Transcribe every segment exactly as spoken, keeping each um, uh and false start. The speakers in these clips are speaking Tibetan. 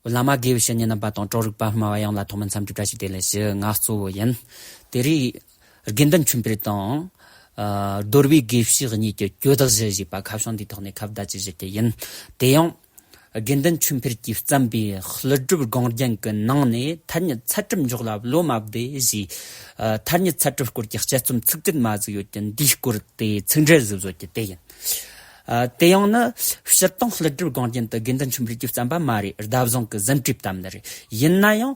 བླ་མ་དགེ་བའི་བཤེས་གཉེན་རྣམ་པ་དང་གྲོགས་རིག་པ་སྨྲ་བ་ཡོངས་ལ་ཐོག་མར་འཚམས་འདྲི་བཀྲ་ཤིས་བདེ་ལེགས་ཞུ། ང་གཙོ་བོ་ཡིན། དེ་རིང་དགེ་འདུན་ཆོས་འཕེལ་དང་། ཨ། རྡོ་རྗེ་དགེ་བཤེས་གཉིས་ཀྱི་གྱོད་གཞི་ཞེས་པ་ཁ་བྱང་འདིའི་ཐོག་ནས་ཁ་བརྡ་ཅིག་ཞུ་རྒྱུ་ཡིན། དེ་ཡང་དགེ་འདུན་ཆོས་འཕེལ་གྱིས་བརྩམས་པའི་ཀླུ་སྒྲུབ་དགོངས་རྒྱན་གྱི་ནང་ནས་ཐ་སྙད་ཚད་གྲུབ་འཇོག་ལ་བློ་མ་བདེ་ཞེས། ཨ། ཐ་སྙད་ཚད་གྲུབ་སྐོར་གྱི་དཔྱད་རྩོམ་ཚིགས་བཅད་མ་ཟིག་ཡོད་ཀྱི་འདིའི་སྐོར་དེ་ཚིག་འགྲེལ་ཟིག་བཟོ་རྒྱུ་དེ་ཡིན། ཨ། དེ་ཡང་ནི་སྤྱིར་བཏང་ཀླུ་སྒྲུབ་དགོངས་རྒྱན་དེ་དགེ་འདུན་ཆོས་འཕེལ་གྱིས་བརྩམས་པ་མ་རེད། བརྡ་བཟང་གིས་ཟིན་བྲིས་བཏབ་ནི་རེད། ཡིན་ན་ཡང་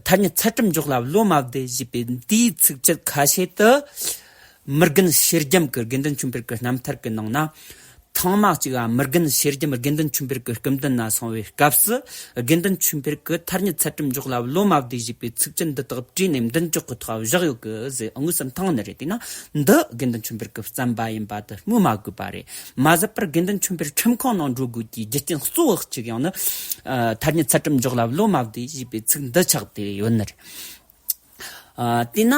ཐ་སྙད་ཚད་གྲུབ་འཇོག་ལ་བློ་མ་བདེ་ཞེས་པའི་འདིའི་ཚིགས་བཅད་ཁ་ཤས་དེ། མི་རྒན་ཤེར་རྒྱམ་གྱི་དགེ་འདུན་ཆོས་འཕེལ་གྱི་རྣམ་ཐར་གྱི་ནང་ན། ཐེངས་མ་གཅིག་ཨ། མི་རྒན་ཤེར་རྒྱམ་དགེ་འདུན་ཆོས་འཕེལ་གྱི་སྐུ་མདུན་ན་སོང་བའི་སྐབས་སུ། དགེ་འདུན་ཆོས་འཕེལ་གྱིས་ཐ་སྙད་ཚད་གྲུབ་འཇོག་ལ་བློ་མ་བདེ་ཞེས་པའི་ཚིགས་བཅད་འདི་དག་བྲིས་ནས་མདུན་ཅོག་གི་ཐོག་བཞག་ཡོད་གི་ཟེར་དངོས་སུ་འཐེན་ནི་རེད། དེས་ན་འདི་དགེ་འདུན་ཆོས་འཕེལ་གྱིས་བརྩམས་པ་ཡིན་པ་དེ་སྨོས་མ་དགོས་པ་རེད། མ་ཟད་པར་དགེ་འདུན་ཆོས་འཕེལ་ཁྲིམས་ཁང་ནང་འགྲོ་དགོས་ཀྱི་རྒྱུ་རྐྱེན་གཙོ་བོ་གཅིག་ཡང་ནི། ཨ། ཐ་སྙད་ཚད་གྲུབ་འཇོག་ལ་བློ་མ་བདེ་ཞེས་པའི་ཚིག་འདི་ཆགས་ཏེ་ཡོད་ནི་རེད། ཨ། དེས་ན་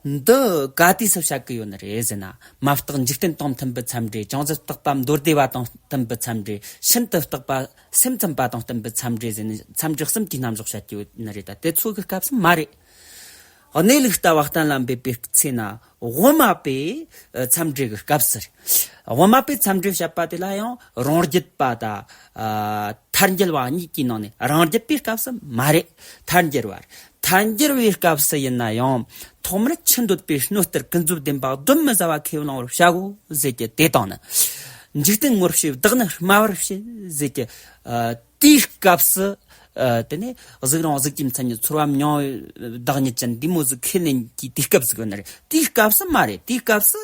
འདི་ག་དུས་སུ་བཤད་གི་ཡོད་ནི་རེད་ཟེར་ན། མ་བརྟགས་འཇིག་རྟེན་དང་མཐུན་པའི་མཚམས་འདྲི། ཅུང་ཟད་བརྟགས་པ་མདོ་སྡེ་པ་དང་མཐུན་པའི་མཚམས་འདྲི། ཤིན་ཏུ་བརྟགས་པ་སེམས་ཙམ་པ་དང་མཐུན་པའི་མཚམས་འདྲི་ཟེར་ནས་མཚམས་འདྲི་གསུམ་གྱི་རྣམ་གཞག་བཤད་ཀྱི་ཡོད་ནི་རེད། ད་དེ་ཚོ་གི་སྐབས་སུ་མ་རེད། གནས་ལུགས་ལྟ་བ་གཏན་ལ་འབེབས་པའི་ཚེ་ན། དབུ་མ་པའི་མཚམས་འདྲི་གི་སྐབས་སུ་རེད། དབུ་མ་པའི་མཚམས་འདྲི་བཤད་པ་དེ་ལ་ཡང་རང་རྒྱུད་པ་དང་། ཨ། ཐལ་འགྱུར་བ་གཉིས་ཀྱི་ནང་ནས་རང་རྒྱུད་པའི་སྐབས་སུ་མ་རེད། ཐལ་འགྱུར་བ་རེད། ཐལ་འགྱུར་བའི་སྐབས་སུ་ཡིན་ན་ཡང་ཐོག་མར་ཆུ་འདོད་པའི་སྣོད་ལྟར་ཀུན་རྫོབ་བདེན་པ་གདོན་མི་ཟ་བ་ཁས་བླངས་པར་བྱའོ་ཟེར་གྱི་དེ་དང་ནི། འཇིག་རྟེན་ངོ་བཤེས་བདག་ནི་སྨྲ་བར་བྱེད་ཟེར་གྱི། ཨ། དེའི་སྐབས་སུ། ཨ། དེ་ནས་གཟུགས་རིང་གཟུགས་ཀྱི་མཚན་ཉིད། ཚོར་བ་མྱོང་བའི་བདག་ཉིད་ཅན་འདི་མོ་ཟིག་ཁས་ལེན་གྱི་དུས་སྐབས་ཟིག་ཡོད་ནི་རེད། དེའི་སྐབས་སུ་མ་རེད། དེའི་སྐབས་སུ་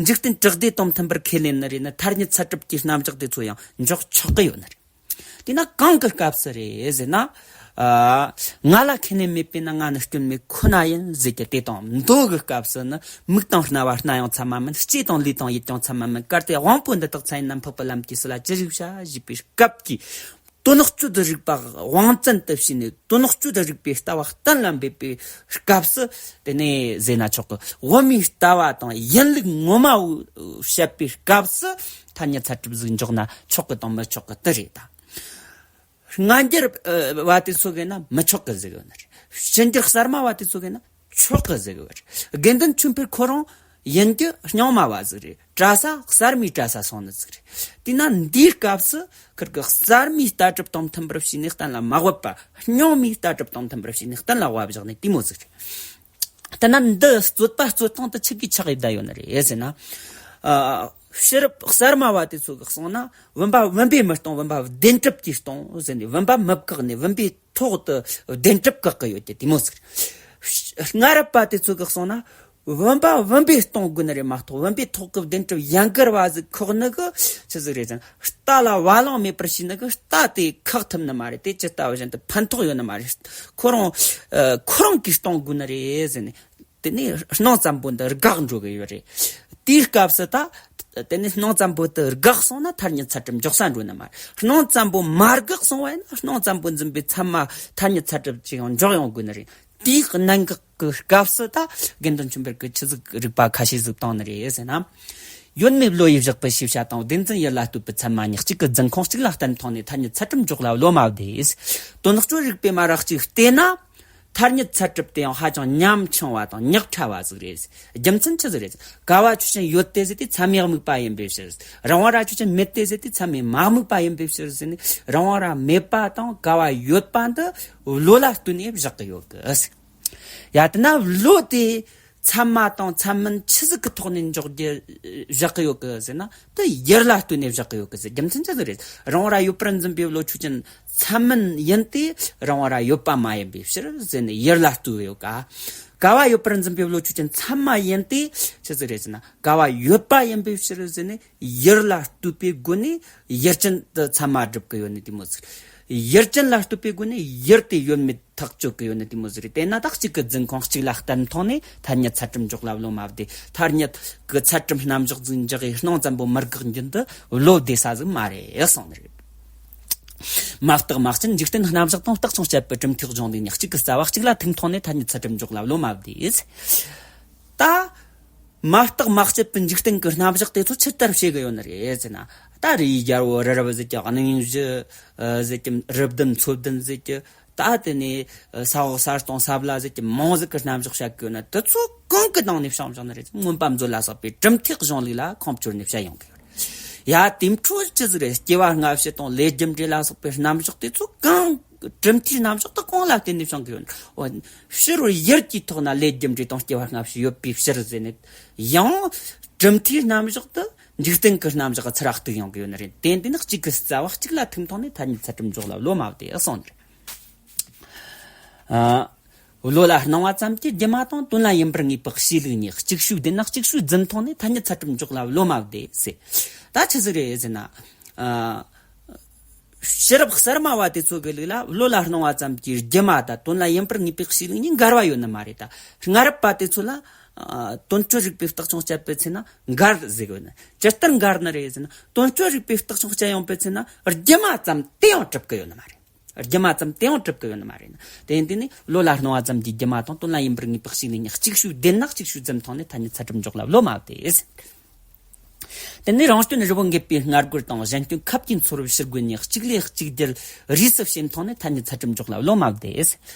འཇིག་རྟེན་དྲུག་སྡེ་དང་མཐུན་པར་ཁས་ལེན་ནི་རེད་ན། ཐ་སྙད་ཚད་གྲུབ་ཀྱི་རྣམ་གཞག་དེ་ཚོ་ཡང་འཇོག་ཆོག་གི་ཡོད་ནི་རེད། དེས་ན་གང་གི་སྐབས་སུ་རེད་ཟེར་ན། ཨ། ང་ལ་ཁས་ལེན་མེད་པས་ན་ང་ནི་སྐྱོན་མེད་ཁོ་ན་ཡིན་ཟེར་གྱི་དེ་དང་མདོ་གི་སྐབས་སུ་ནི། མིག་དང་རྣ་བ་སྣ་ཡང་ཚད་མ་མིན། ལྕེ་དང་ལུས་དང་ཡིད་ཀྱང་ཚད་མ་མིན། གལ་ཏེ་དབང་པོ་འདི་དག་མཚན་ཡིན་ན། འཕགས་པའི་ལམ་གྱི་སྲོལ་ལ་ཅི་ཞིག་བྱ་ཞེས་པའི་སྐབས་ཀྱི། དོན་སྤྱོད་དུ་རིགས་པ་དབང་བཙན་དུ་བྱས་ནས། དོན་སྤྱོད་དུ་རིགས་པའི་ལྟ་བ་གཏན་ལ་འབེབས་པའི་སྐབས་སུ། དེ་ནས་ཟེར་ན་ཆོག་གི། དབུ་མའི་ལྟ་བ་དང་ཡིན་ལུགས་ངོ་མ་བོ་བཤད་པའི་སྐབས་སུ། ཐ་སྙད་ཚད་གྲུབ་ཟིག་འཇོག་ན་ཆོག་གི་དང་མི་ཆོག་གི་དེ་རེད་ད། སྔ་འགྱུར་བ་དེ་ཚོ་གིས་ན་མི་ཆོག་གི་ཟེར་གི་ཡོད་ནི་རེད། ཕྱི་འགྱུར་གསར་མ་བ་དེ་ཚོ་གིས་ན་ཆོག་གི་ཟེར་གི་ཡོད་རེད། དགེ་འདུན་ཆོས་འཕེལ་ཁོ་རང་ཡིན་གྱི་རྙིང་མ་བ་ཟིག་རེད། གྲྭ་ས་གསར་མའི་གྲྭ་ས་སོང་ནི་ཟིག་རེད། དེས་ན་འདིའི་སྐབས་སུ་ཁིར་གི་གསར་མའི་ལྟ་གྲུབ་དང་མཐུན་པར་བྱས་ནས་གཏན་ལ་མ་དབབ་པ། རྙིང་མའི་ལྟ་གྲུབ་དང་མཐུན་པར་བྱས་ནས་གཏན་ལ་དབབ་བཞག་ནི་དེ་མོ་ཟིག་རེད། དེས་ན་འདི་རྩོད་པ་རྩོད་སྟངས་དེ་ཆི་གིས་ཆགས་ཡི་བསྡད་ཡོད་ནི་རེད་ཟེར་ན། ཨ། ཕྱི་རབས་གསར་མ་བ་དེ་ཚོ་གིས་གསུངས་ན། བུམ་པ་བུམ་པས་མི་སྟོང་། བུམ་པ་བདེན་གྲུབ་ཀྱིས་སྟོང་ཟེར་ནས། བུམ་པ་མི་བཀག་ནས་བུམ་པའི་ཐོག་ཏུ་བདེན་གྲུབ་བཀག་གི་ཡོད་ཀྱི་དེ་མོ་ཟིག་རེད། སྔ་རབས་པ་དེ་ཚོ་གིས་གསུངས་ན། བུམ་པ་བུམ་པས་སྟོང་དགོས་ནི་རེད་མ་གཏོགས། བུམ་པའི་ཐོག་གི་བདེན་གྲུབ་ཡན་གར་བ་ཟིག་ཁོག་ནི་གི་ཆི་ཟིག་རེད་ཟེར་ན། རྟ་ལ་བ་ལང་མེད་པར་བྱས་ནི་གི་རྟ་དེ་ཁག་ཐུབ་ནི་མ་རེད། དེ་ཇི་ལྟ་བ་བཞིན་དུ་ཕན་ཐོགས་ཡོད་ནི་མ་རེད། ཁོ་རང་ཨ། ཁོ་རང་གིས་སྟོང་དགོས་ནི་རེད་ཟེར་ནས། དེ་ནས་སྣང་ཙམ་པོ་འདི་འགག་འགྲོ་གི་ཡོད་རེད། དེའི་སྐབས་སུ་ད། དེ་ནས་སྣང་ཙམ་པོ་དེ་འགག་སོང་ན་ཐ་སྙད་ཚད་གྲུབ་འཇོག་ས་འགྲོ་ནི་མ་རེད། སྣང་ཙམ་པོ་མ་འགག་སོང་བ་ཡིན་ན་སྣང་ཙམ་པོ་འཛིན་པའི་ཚད་མ་ཐ་སྙད་ཚད་གྲུབ་ཅིག་ཡང་འཇོག་ཡོང་དགོས་ནི་རེད། དེའི་གནད་འགག་གི་སྐབས་སུ་ད་དགེ་འདུན་ཆོས་འཕེལ་གྱིས་ཆི་ཟིག་རིགས་པ་ཁ་ཤས་ཟིག་བཏང་ནི་རེད་ཟེར་ན། ཡོད་མེད་བློ་ཡིས་བཞག་པའི་ཤེས་བྱ་དང་། བདེན་རྫུན་ཡུལ་ལ་ལྟོས་པའི་ཚད་མ་གཉིས། གཅིག་གི་འཛིན་ཁུངས་གཅིག་ལ་བརྟེན་ཐོག་ནས་ཐ་སྙད་ཚད་གྲུབ་འཇོག་ལ་བློ་མ་བདེ། དོན་སྤྱོད་རིགས་པས་མ་ར་གཅིག་བལྟས་ན། ཐ་སྙད་ཚད་གྲུབ་དེ་ཡང་ཧ་ཅང་ཉམ་ཆུང་བ་དང་ཉག་ཕྲ་བ་ཟིག་རེད། རྒྱུ་མཚན་ཆི་ཟིག་རེད། ཀ་བ་ཆོས་ཅན་ཡོད་དེ་ཟེར་དུས་ཚད་མས་དམིགས་པ་ཡིན་པའི་ཕྱིར། རང་དབང་ར་ཆོས་ཅན་མེད་དེ་ཟེར་དུས་ཚད་མས་མ་དམིགས་པ་ཡིན་པའི་ཕྱིར་ཟེར་ནས། རང་དབང་ར་མེད་པ་དང་ཀ་བ་ཡོད་པ་འདི་བློ་ལ་ལྟོས་ནས་བཞག་གི་ཡོད་གི། ཡ་དེ་ན་བློ་དེ་ཚད་མ་དང་ཚད་མིན་ཆི་ཟིག་གི་ཐོག་ནས་འཇོག་རྒྱུ་བཞག་གི་ཡོད་གི་ཟེར་ན། དེ་ཡུལ་ལ་ལྟོས་ནས་བཞག་གི་ཡོད་གི་ཟེར། རྒྱུ་མཚན་ཆི་ཟིག་རེད། རང་དབང་ར་ཡོད་པར་འཛིན་པའི་བློ་ཆོས་ཅན་ཚད་མིན་ཡིན་ཏེ། རང་དབང་ར་ཡོད་པ་མ་ཡིན་པའི་ཕྱིར་ཟེར་ནས་ཡུལ་ལ་ལྟོས་ཡོད་ག། ཀ་བ་ཡོད་པར་འཛིན་པའི་བློ་ཆོས་ཅན་ཚད་མ་ཡིན་ཏེ་ཆི་ཟིག་རེད་ཟེར་ན། ཀ་བ་ཡོད་པ་ཡིན་པའི་ཕྱིར་ཟེར་ནས་ཡུལ་ལ་ལྟོས་པའི་སྒོ་ནས་ཡུལ་ཅན་དུ་ཚད་མ་སྒྲུབ་གི་ཡོད་ནི་དེ་མོ་ཟིག། ཡུལ་ཅན་ལ་ལྟོས་པའི་སྒོ་ནས་ཡུལ་དེ་ཡོད་མེད་ཐག་གཅོད་གི་ཡོད་ནི་དེ་མོ་ཟིག་རེད། དེས་ན་ད་གཅིག་གི་འཛིན་ཁུངས་གཅིག་ལ་བརྟེན་ཐོག་ནས་ཐ་སྙད་ཚད་གྲུབ་འཇོག་ལ་བློ་མ་བདེ། ཐ་སྙད་གི་ཚད་གྲུབ་རྣམ་གཞག་ཟིག་འཇོག་གི་སྣང་ཙམ་པོ་མི་དགག་རྒྱུན་དུ་བློ་བདེ་ས་ཟིག་མ་རེད་གསུངས་ནི་རེད། མ་བརྟགས་མ་དཔྱད་འཇིག་རྟེན་རྣམ་གཞག་དང་། བརྟགས་ཤིང་དཔྱད་པའི་གྲུབ་མཐས་སྦྱོང་ལུགས་གཉིས། གཅིག་གི་རྩ་བ་གཅིག་ལ་ཐུག་ཐོག་ནས་ཐ་སྙད་ཚད་གྲུབ་འཇོག་ལ་བློ་མ་བདེ། ད། མ་བརྟགས་མ་དཔྱད་པའི་འཇིག་རྟེན་གྱི་རྣམ་གཞག་དེ་ཚོ་ཆི་ལྟར་ཕྱེ་གི་ཡོད་ནི་རེད་ཟེར་ན། ད་རི་ཡི་རྒྱལ་པོ་རི་རབ་ཟེར་གྱི། གནིང་བཞི་ཟེར་གྱི། རི་བདུན་མཚོ་བདུན་ཟེར་གྱི། ད་དེ་ནས་ས་འོག་ས་སྟོང་ས་བླ་ཟེར་གྱི། མང་ཟིག་གི་རྣམ་གཞག་བཤད་གི་ཡོད་ན། དེ་ཚོ་གང་གི་ནང་ནས་བྱུང་བྱུང་ནི་རེད། མངོན་པ་མཛོད་ལ་སོགས་པའི་གྲུབ་མཐའི་གཞུང་ལུགས་ལ་ཁུངས་བཅོལ་ནས་བཤད་ཡོང་གི་ཡོད་རེད། ཡ། དེ་འཕྲོ་ཅི་ཟིག་རེད། སྐྱེ་བ་སྔ་ཕྱི་དང་ལས་རྒྱུ་འབྲས་ལ་སོགས་པའི་རྣམ་གཞག་དེ་ཚོ་གང་གྲུབ་མཐའི་རྣམ་གཞག་དེ་གང་ལ་བརྟེན་ནས་བྱུང་གི་ཡོད་ན། འོ། ཕྱི་རོལ་ཡུལ་གྱི་ཐོག་ན་ལས་རྒྱུ་འབྲས་དང་སྐྱེ་བ་སྔ་ཕྱི་ཡོད་པའི་ཕྱིར་ཟེར་ནས། ཡང་གྲུབ་མཐའི་རྣམ་གཞག་དེ་འཇིག་རྟེན་གྱི་རྣམ་གཞག་གི་ཚུར་གཏུགས་ཡོང་གི་ཡོད་ནི་རེད། དེ་འདི་ནི་གཅིག་གི་རྩ་བ་གཅིག་ལ་ཐུག་མཐོང་ནས་ཐ་སྙད་ཚད་གྲུབ་འཇོག་ལ་བློ་མ་བདེ་གསུངས་ནི་རེད། ཨ། བློ་ལ་སྣང་བ་ཙམ་གྱི་སྒྱུ་མ་དང་། དོན་ལ་ཡིན་པར་ངེས་པའི་གཤིས་ལུགས་གཉིས། གཅིག་ཤོས་བདེན་ན་གཅིག་ཤོས་རྫུན་མཐོང་ནས་ཐ་སྙད་ཚད་གྲུབ་འཇོག་ལ་བློ་མ་བདེ་ཟེར། ད་ཆི་ཟིག་རེད་ཟེར་ན། ཨ། ཕྱི་རབས་གསར་མ་བ་དེ་ཚོ་གི་ལུགས་ལ། བློ་ལ་སྣང་བ་ཙམ་གྱི་སྒྱུ་མ་དང་དོན་ལ་ཡིན་པར་ངེས་པའི་གཤིས་ལུགས་གཉིས་འགལ་བ་ཡོད་ནི་མ་རེད། ད་སྔ་རབས་པ་དེ་ཚོ་ལ། ཨ། དོན་སྤྱོད་རིག་པའི་རྟགས་ཆུང་སྤྱད་པའི་ཚེ་ན་འགལ་ཟེར་གི་ཡོད་ནི། ཇི་ལྟར་འགལ་ནི་རེད་ཟེར་ན། དོན་སྤྱོད་རིག་པའི་རྟགས་ཆུང་སྤྱད་ཡོང་པའི་ཚེ་ན་སྒྱུ་མ་ཙམ་དེ་ཡང་གྲུབ་གི་ཡོད་ནི་མ་རེད། སྒྱུ་མ་ཙམ་དེ་ཡང་གྲུབ་ཀྱི་ཡོད་ནི་མ་རེད། དེ་ཡིན་དུས་ནི་བློ་ལ་སྣང་བ་ཙམ་གྱི་སྒྱུ་མ་དང་དོན་ལ་ཡིན་པར་ངེས་པའི་གཤིས་ལུགས་གཉིས། གཅིག་ཤོས་བདེན་ན་གཅིག་ཤོས་རྫུན་མཐོང་ནས་ཐ་སྙད་ཚད་གྲུབ་འཇོག་ལ་བློ་མ་བདེ། དེ་ནི་རང་སྐྱོན་རི་བོ་འགེབས་པའི་སྔ་རྒོལ་དང་། གཞན་སྐྱོན་ཁབ་ཀྱི་མཚོ་རུ་ཕྱིར་རྒོལ་གཉིས། གཅིག་ལས་གཅིག་བརྒྱུད་རིས་སུ་ཕྱེ་མཐོང་ནས་ཐ་སྙད་ཚད་གྲུབ་འཇོག་ལ་བློ་མ་བདེ།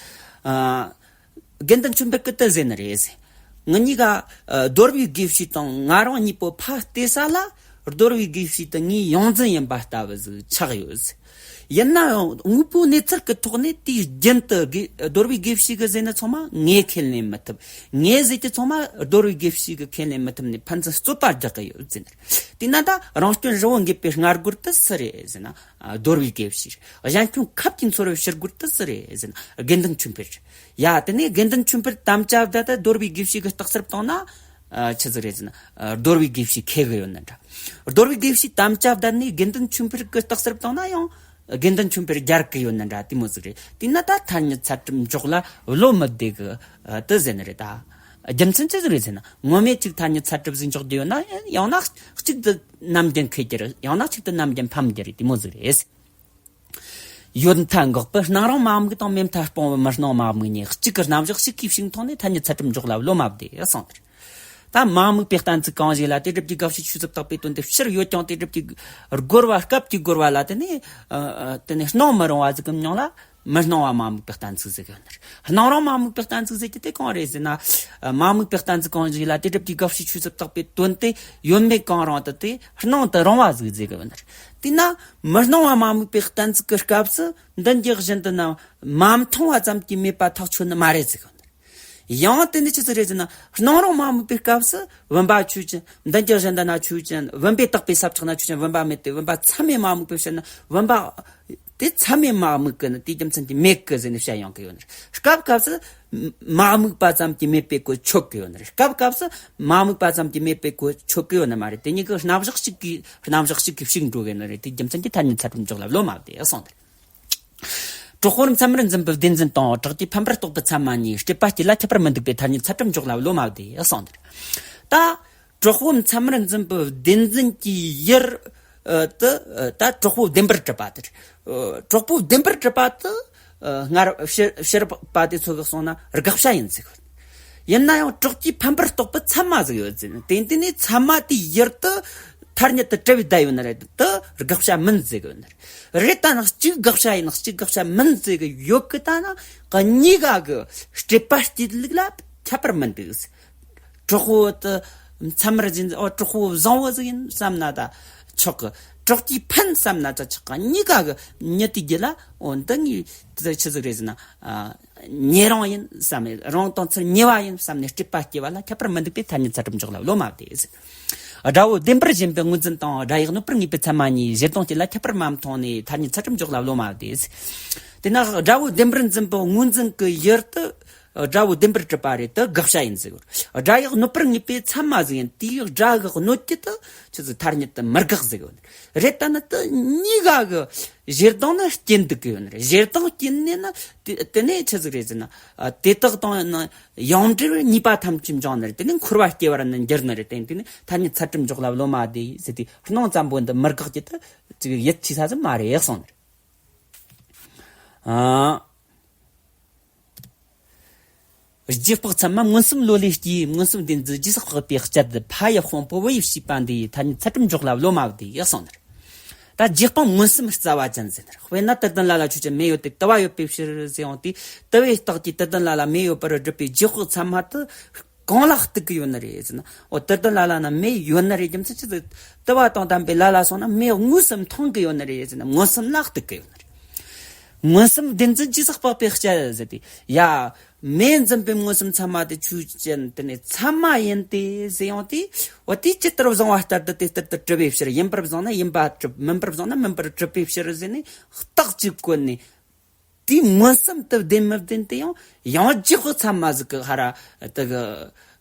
ཨ། དགེ་འདུན་ཆོས་འཕེལ་གྱིས་དེ་ཟེར་ནི་རེད། ང་གཉིས་ཀ། ཨ། རྡོ་རུའི་དགེ་བཤེས་དང་ང་རང་གཉིས་པོ་ཕར་བལྟས་ས་ལ། རྡོ་རུའི་དགེ་བཤེས་དེ་ངའི་ཡོངས་འཛིན་ཡིན་པ་ལྟ་བུ་ཟིག་ཆགས་ཡོད། ཡིན་ན་ཡང་དངོས་པོའི་གནས་ཚུལ་གྱི་ཐོག་ནས་དེའི་རྒྱུན་དུ་དགེ། རྡོ་རུའི་དགེ་བཤེས་ཀྱིས་ཟེར་ནི་ཚང་མ་ངས་ཁས་ལེན་མི་ཐུབ། ངས་ཟེར་གྱི་ཚང་མ་རྡོ་རུའི་དགེ་བཤེས་ཀྱིས་ཁས་ལེན་མི་ཐུབ་ནས་ཕན་ཚུན་རྩོད་པ་རྒྱག་གི་ཡོད་ཟེར་ནི་རེད། དེས་ན་ད་རང་སྐྱོན་རི་བོ་འགེབས་པའི་སྔ་རྒོལ་དེ་སུ་རེད་ཟེར་ན། ཨ། རྡོ་རུའི་དགེ་བཤེས་རེད། གཞན་སྐྱོན་ཁབ་ཀྱི་མཚོ་རུ་ཕྱིར་རྒོལ་དེ་སུ་རེད་ཟེར་ན། དགེ་འདུན་ཆོས་འཕེལ་རེད། ཡ། དེ་ནས་དགེ་འདུན་ཆོས་འཕེལ་དམ་བཅའ་བསྡད་དེ་རྡོ་རུའི་དགེ་བཤེས་ཀྱིས་རྟགས་གསལ་བཏང་ན། ཨ། ཆི་ཟིག་རེད་ཟེར་ན། ཨ། རྡོ་རུའི་དགེ་བཤེས་ཁེ་གི་ཡོད་ནི་འདྲ། རྡོ་རུའི་དགེ་བཤེས་དམ་བཅའ་བསྡད་ནས་དགེ་འདུན་ཆོས་འཕེལ་གྱིས་རྟགས་གསལ་བཏང་ན་ཡང་དགེ་འདུན་ཆོས་འཕེལ་རྒྱལ་གི་ཡོད་ནི་འདྲ། དེ་མོ་ཟིག་རེད། དེས་ན་ད་ཐ་སྙད་ཚད་གྲུབ་འཇོག་ལ་བློ་མི་བདེ་གི། ཨ། དེ་ཟེར་ནི་རེད་ད། རྒྱུ་མཚན་ཅི་ཟིག་རེད་ཟེར་ན། ངོ་མས་གཅིག་ཐ་སྙད་ཚད་གྲུབ་ཟིག་འཇོག་རྒྱུ་ཡོད་ན། ཡང་ན་གཅིག་ཏུ་ནམ་རྒྱུན་ཁེ་རྒྱུ་རེད། ཡང་ན་གཅིག་ཏུ་ནམ་རྒྱུན་ཕམ་རྒྱུ་རེད། དེ་མོ་ཟིག་རེད། ཡོད་མཐའ་འགག་པའི་སྣང་རུང་མ་དམིགས་དང་མེད་མཐའ་སྤོང་བའི་མི་སྣང་མ་དམིགས་གཉིས། གཅིག་གི་རྣམ་གཞག་གཅིག་གིས་ཕྱུག་མཐོང་ནས་ཐ་སྙད་ཚད་གྲུབ་འཇོག་ལ་བློ་མ་བདེ་གསུངས་ཏེ། ད་མ་དམིགས་པའི་གཏན་ཚིགས་གང་ཞིག་ལ་དེ་སྒྲུབ་ཀྱི་དགག་བྱའི་ཆོས་ཟབ་རྟོགས་པའི་དོན་དེ་ཕྱིར་ཡོད་ཀྱང་། དེ་སྒྲུབ་ཀྱི་རྒོལ་བ། སྐབས་ཀྱི་རྒོལ་བ་ལ་དེ་ནི། ཨ། ཨ། དེ་ནི་སྣང་མི་རུང་བ་ཟིག་གི་མྱིང་ལ་མི་སྣང་བ་མ་དམིགས་པའི་གཏན་ཚིགས་ཟེར་གི་ཡོད་ནི་རེད། སྣང་རུང་མ་དམིགས་པའི་གཏན་ཚིགས་ཟེར་གྱི་དེ་གང་རེད་ཟེར་ན། ཨ། མ་དམིགས་པའི་གཏན་ཚིགས་གང་ཞིག་ལ་དེ་སྒྲུབ་ཀྱི་དགག་བྱའི་ཆོས་ཟབ་རྟོགས་པའི་དོན་དེ་ཡོད་མེད་གང་རུང་དུ་དེ་སྣང་དུ་རུང་བ་ཟིག་ཟེར་གི་ཡོད་ནི་རེད། དེས་ན། མི་སྣང་བ་མ་དམིགས་པའི་གཏན་ཚིགས་ཀྱི་སྐབས་སུ་འདི་འདྲའི་བཞིན་དུ་ན་མ་མཐོང་བ་ཙམ་གྱིས་མེད་པ་ཐག་ཆོད་ནི་མ་རེད་ཟེར་གི་ཡོད་ནི་རེད། ཡང་དེ་ནི་ཆི་ཟིག་རེད་ཟེར་ན། སྣང་རུང་མ་དམིགས་པའི་སྐབས་སུ་བུམ་པ་ཆོས་ཅན། འདི་འདྲའི་བཞིན་དུ་ན་ཆོས་ཅན། བུམ་པས་བཏགས་པའི་ས་ཕྱོགས་ན་ཆོས་ཅན། བུམ་པ་མེད་དེ། བུམ་པ་མཚན་མས་མ་དམིགས་པའི་ཕྱིར་ན་བུམ་པ་དེ་མཚན་མས་མ་དམིགས་གི་ནི་དེའི་རྒྱུ་མཚན་གྱིས་མེད་གི་ཟེར་ནས་བཤད་ཡོང་གི་ཡོད་ནི་རེད། སྐབས་སྐབས་སུ་མ་དམིགས་པ་ཙམ་གྱིས་མེད་པའི་གོ་ཆོད་གི་ཡོད་ནི་རེད། སྐབས་སྐབས་སུ་མ་དམིགས་པ་ཙམ་གྱིས་མེད་པའི་གོ་ཆོད་གི་ཡོད་ནི་མ་རེད། དེ་གཉིས་ཀྱི་རྣམ་གཞག་གཅིག་གིས། རྣམ་གཞག་གཅིག་གིས་ཕྱུག་འགྲོ་གི་ནི་རེད། དེའི་རྒྱུ་མཚན་གྱིས་ཐ་སྙད་ཚད་གྲུབ་འཇོག་ལ་བློ་མ་བདེ་གསུངས་ཏེ། གྲོགས་པོར་མཚན་མར་འཛིན་པའི་བདེན་འཛིན་དང་། གྲགས་ཀྱི་འཕེན་པར་རྟོགས་པའི་ཚད་མ་གཉིས། སྤྲོས་པ་སྐྱེས་ལ་ཁྱད་པར་མི་འདུག་པས། ཐ་སྙད་ཚད་གྲུབ་འཇོག་ལ་བློ་མ་བདེ་གསུངས་ཏེ། ད་གྲོགས་པོ་མཚན་མར་འཛིན་པའི་བདེན་འཛིན་གྱི་ཡུལ། ཨ། དེ། ཨ། ད་གྲོགས་པོ་བདེན་པར་གྲུབ་པ་དེ། ཨ། གྲོགས་པོ་བདེན་པར་གྲུབ་པ་དེ། ཨ། སྔར་ཕྱི་ཕྱི་རབས་པ་དེ་ཚོ་གིས་གསུངས་ན་དགག་བྱ་ཡིན་ཟེར་གི། ཡིན་ན་ཡང་གྲགས་ཀྱི་འཕེན་པར་རྟོགས་པའི་ཚད་མ་ཟིག་ཡོད་ཟེར་ནས། དེ་དེ་ནས་ཚད་མ་དེའི་ཡུལ་དེ་ཐ་སྙད་དུ་གྲུབ་བསྡད་ཡོད་ནི་རེད། དེ་དགག་བྱ་མིན་ཟེར་གི་ཡོད་ནི་རེད། རེད། ད་ནི་གཅིག་དགག་བྱ་ཡིན། གཅིག་དགག་བྱ་མིན་ཟེར་གི་ཡོད་གི། ད་ནི་གཉིས་ཀ་གི་སྤྲོས་པ་སྐྱེས་ལུགས་ལ་ཁྱད་པར་མི་འདུག་ཟེར། གྲོགས་པོ་དེ་མཚན་མར་འཛིན། ཨོ། གྲོགས་པོ་བཟང་བོ་ཟིག་ཡིན་བསམ་ན་ད་ཆོག་གི། གྲགས་ཀྱི་འཕེན་བསམ་ན་ད་ཆོག་གི། གཉིས་ཀ་གི་ཉིད་དེ་རྒྱུད་ལ། འོ། འདི་གཉིས་དེ་ཆི་ཟིག་རེད་ཟེར་ན། ཨ། ཉེ་རིང་ཡིན་བསམ་ནས། རིང་དང་ཚུར་ཉེ་བ་ཡིན་བསམ་ནས་སྤྲོས་པ་སྐྱེ་བ་ལ་ཁྱད་པར་མི་འདུག་པས། ཐ་སྙད་ཚད་གྲུབ་འཇོག་ལ་བློ་མ་བདེ་ཟེར། དགྲ་བོ་བདེན་པར་ཞེན་པའི་ངོས་འཛིན་དང་། དགྲ་ཡི་གནོད་པར་ངེས་པའི་ཚད་མ་གཉིས། ཞེ་སྡང་སྐྱེས་ལ་ཁྱད་པར་མ་མཐོང་ནས། ཐ་སྙད་ཚད་གྲུབ་འཇོག་ལ་བློ་མ་བདེ་ཟེར། དེས་ན་དགྲ་བོ་བདེན་པར་འཛིན་པའི་ངོས་འཛིན་གྱི་ཡུལ་དེ། དགྲ་བོ་བདེན་པར་གྲུབ་པ་རེད། དེ་དགག་བྱ་ཡིན་ཟེར་གི། དགྲ་ཡི་གནོད་པར་ངེས་པའི་ཚད་མ་ཟིག་ཡིན། དེའི་དགྲ་གི་གནོད་ཀྱི་དེ་ཆི་ཟིག་ཐ་སྙད་དུ་མི་དགག་ཟེར་གི། རེད། ད་ནི་དེ་གཉིས་ཀ་གི་ཞེ་སྡང་ནི་སྐྱེ་འདུག་གི་ཡོད་ནི་རེད། ཞེ་སྡང་སྐྱེས་ནས་ནི་དེ་དེ་ནས་ཆི་ཟིག་རེད་ཟེར་ན། ཨ། དེ་དག་དང་ནི་ཡང་འབྲེལ་བའི་ནུས་པ་ཐམས་ཅད་འབྱུང་ནི་རེད། དེ་ནས་འཁོར་བ་སྐྱེ་བར་ནི་འགྱུར་ནི་རེད། དེ་དེ་ནས་ཐ་སྙད་ཚད་གྲུབ་འཇོག་ལ་བློ་མ་བདེ་ཟེར་དུས། སྣང་ཙམ་པོ་འདི་མི་དགག་གི་དེ་ཅིག་ཡིད་ཆེས་ས་ཟིག་མ་རེད་གསུངས་ནི་རེད། ཨ། རྗེས་དཔག་ཚད་མ་མངོན་སུམ་བློ་ལས་སྐྱེས། མངོན་སུམ་བདེན་འཛིན་རྗེས་དཔག་པའི་སྤྱད། ཕ་ཡི་དཔང་པོ་བུ་ཡི་བྱིས་པ་འདི་ཡི། ཐ་སྙད་ཚད་གྲུབ་འཇོག་ལ་བློ་མ་བདེ་གསུངས་ནི་རེད། ད་རྗེས་དཔང་མངོན་སུམ་རྩ་བ་ཅན་ཟེར། དཔེར་ན་དུ་ལྡན་ལ་ལ་ཆོས་ཅན། མེ་ཡོད་དེ་དུ་བ་ཡོད་པའི་ཕྱིར་ཟེར་ཡོང་དུས། དུ་བའི་རྟགས་ཀྱིས་དུ་ལྡན་ལ་ལ་མེ་ཡོད་པར་སྒྲུབ་པའི་རྗེས་དཔག་ཚད་མ་དེ་གང་ལ་གཏུག་གི་ཡོད་ནི་རེད་ཟེར་ན། འོ་དུ་ལྡན་ལ་ལ་ན་མེ་ཡོད་ནི་རེད། རྒྱུ་མཚན་ཅི་ཟིག་དུ་བ་དང་ལྡན་པའི་ལ་ལ་སོང་ན་མེ་དངོས་སུ་མཐོང་གི་ཡོད་ནི་རེད་ཟེར་ན། མངོན་སུམ་ལ་གཏུག་གི་ཡོད་ནི་རེད། མངོན་སུམ་བདེན་འཛིན་རྗེས་དཔག་པའི་དཔྱད་ཟེར་ཏེ། ཡ། མེ་འཛིན་པའི་མངོན་སུམ་ཚད་མ་དེ་ཆོས་ཅན། དེ་ནས་ཚད་མ་ཡིན་ཏེ་ཟེར་ཡོང་དུས། འོ་དེ་ཇི་ལྟར་བཟུང་བ་ལྟར་དུ་དེ་ལྟར་དུ་གྲུབ་པའི་ཕྱིར། ཡིན་པར་བཟུང་ན་ཡིན་པ་གྲུབ། མིན་པར་བཟུང་ན་མིན་པར་གྲུབ་པའི་ཕྱིར་ཟེར་ནས། རྟགས་ཀྱིས་བཀོད་ནས། དེའི་མངོན་སུམ་དུ་བདེན་མི་བདེན་དེ་ཡང་ཡང་རྗེས་དཔག་ཚད་མ་ཟིག་གི་ཧ་ར་དེ་གི་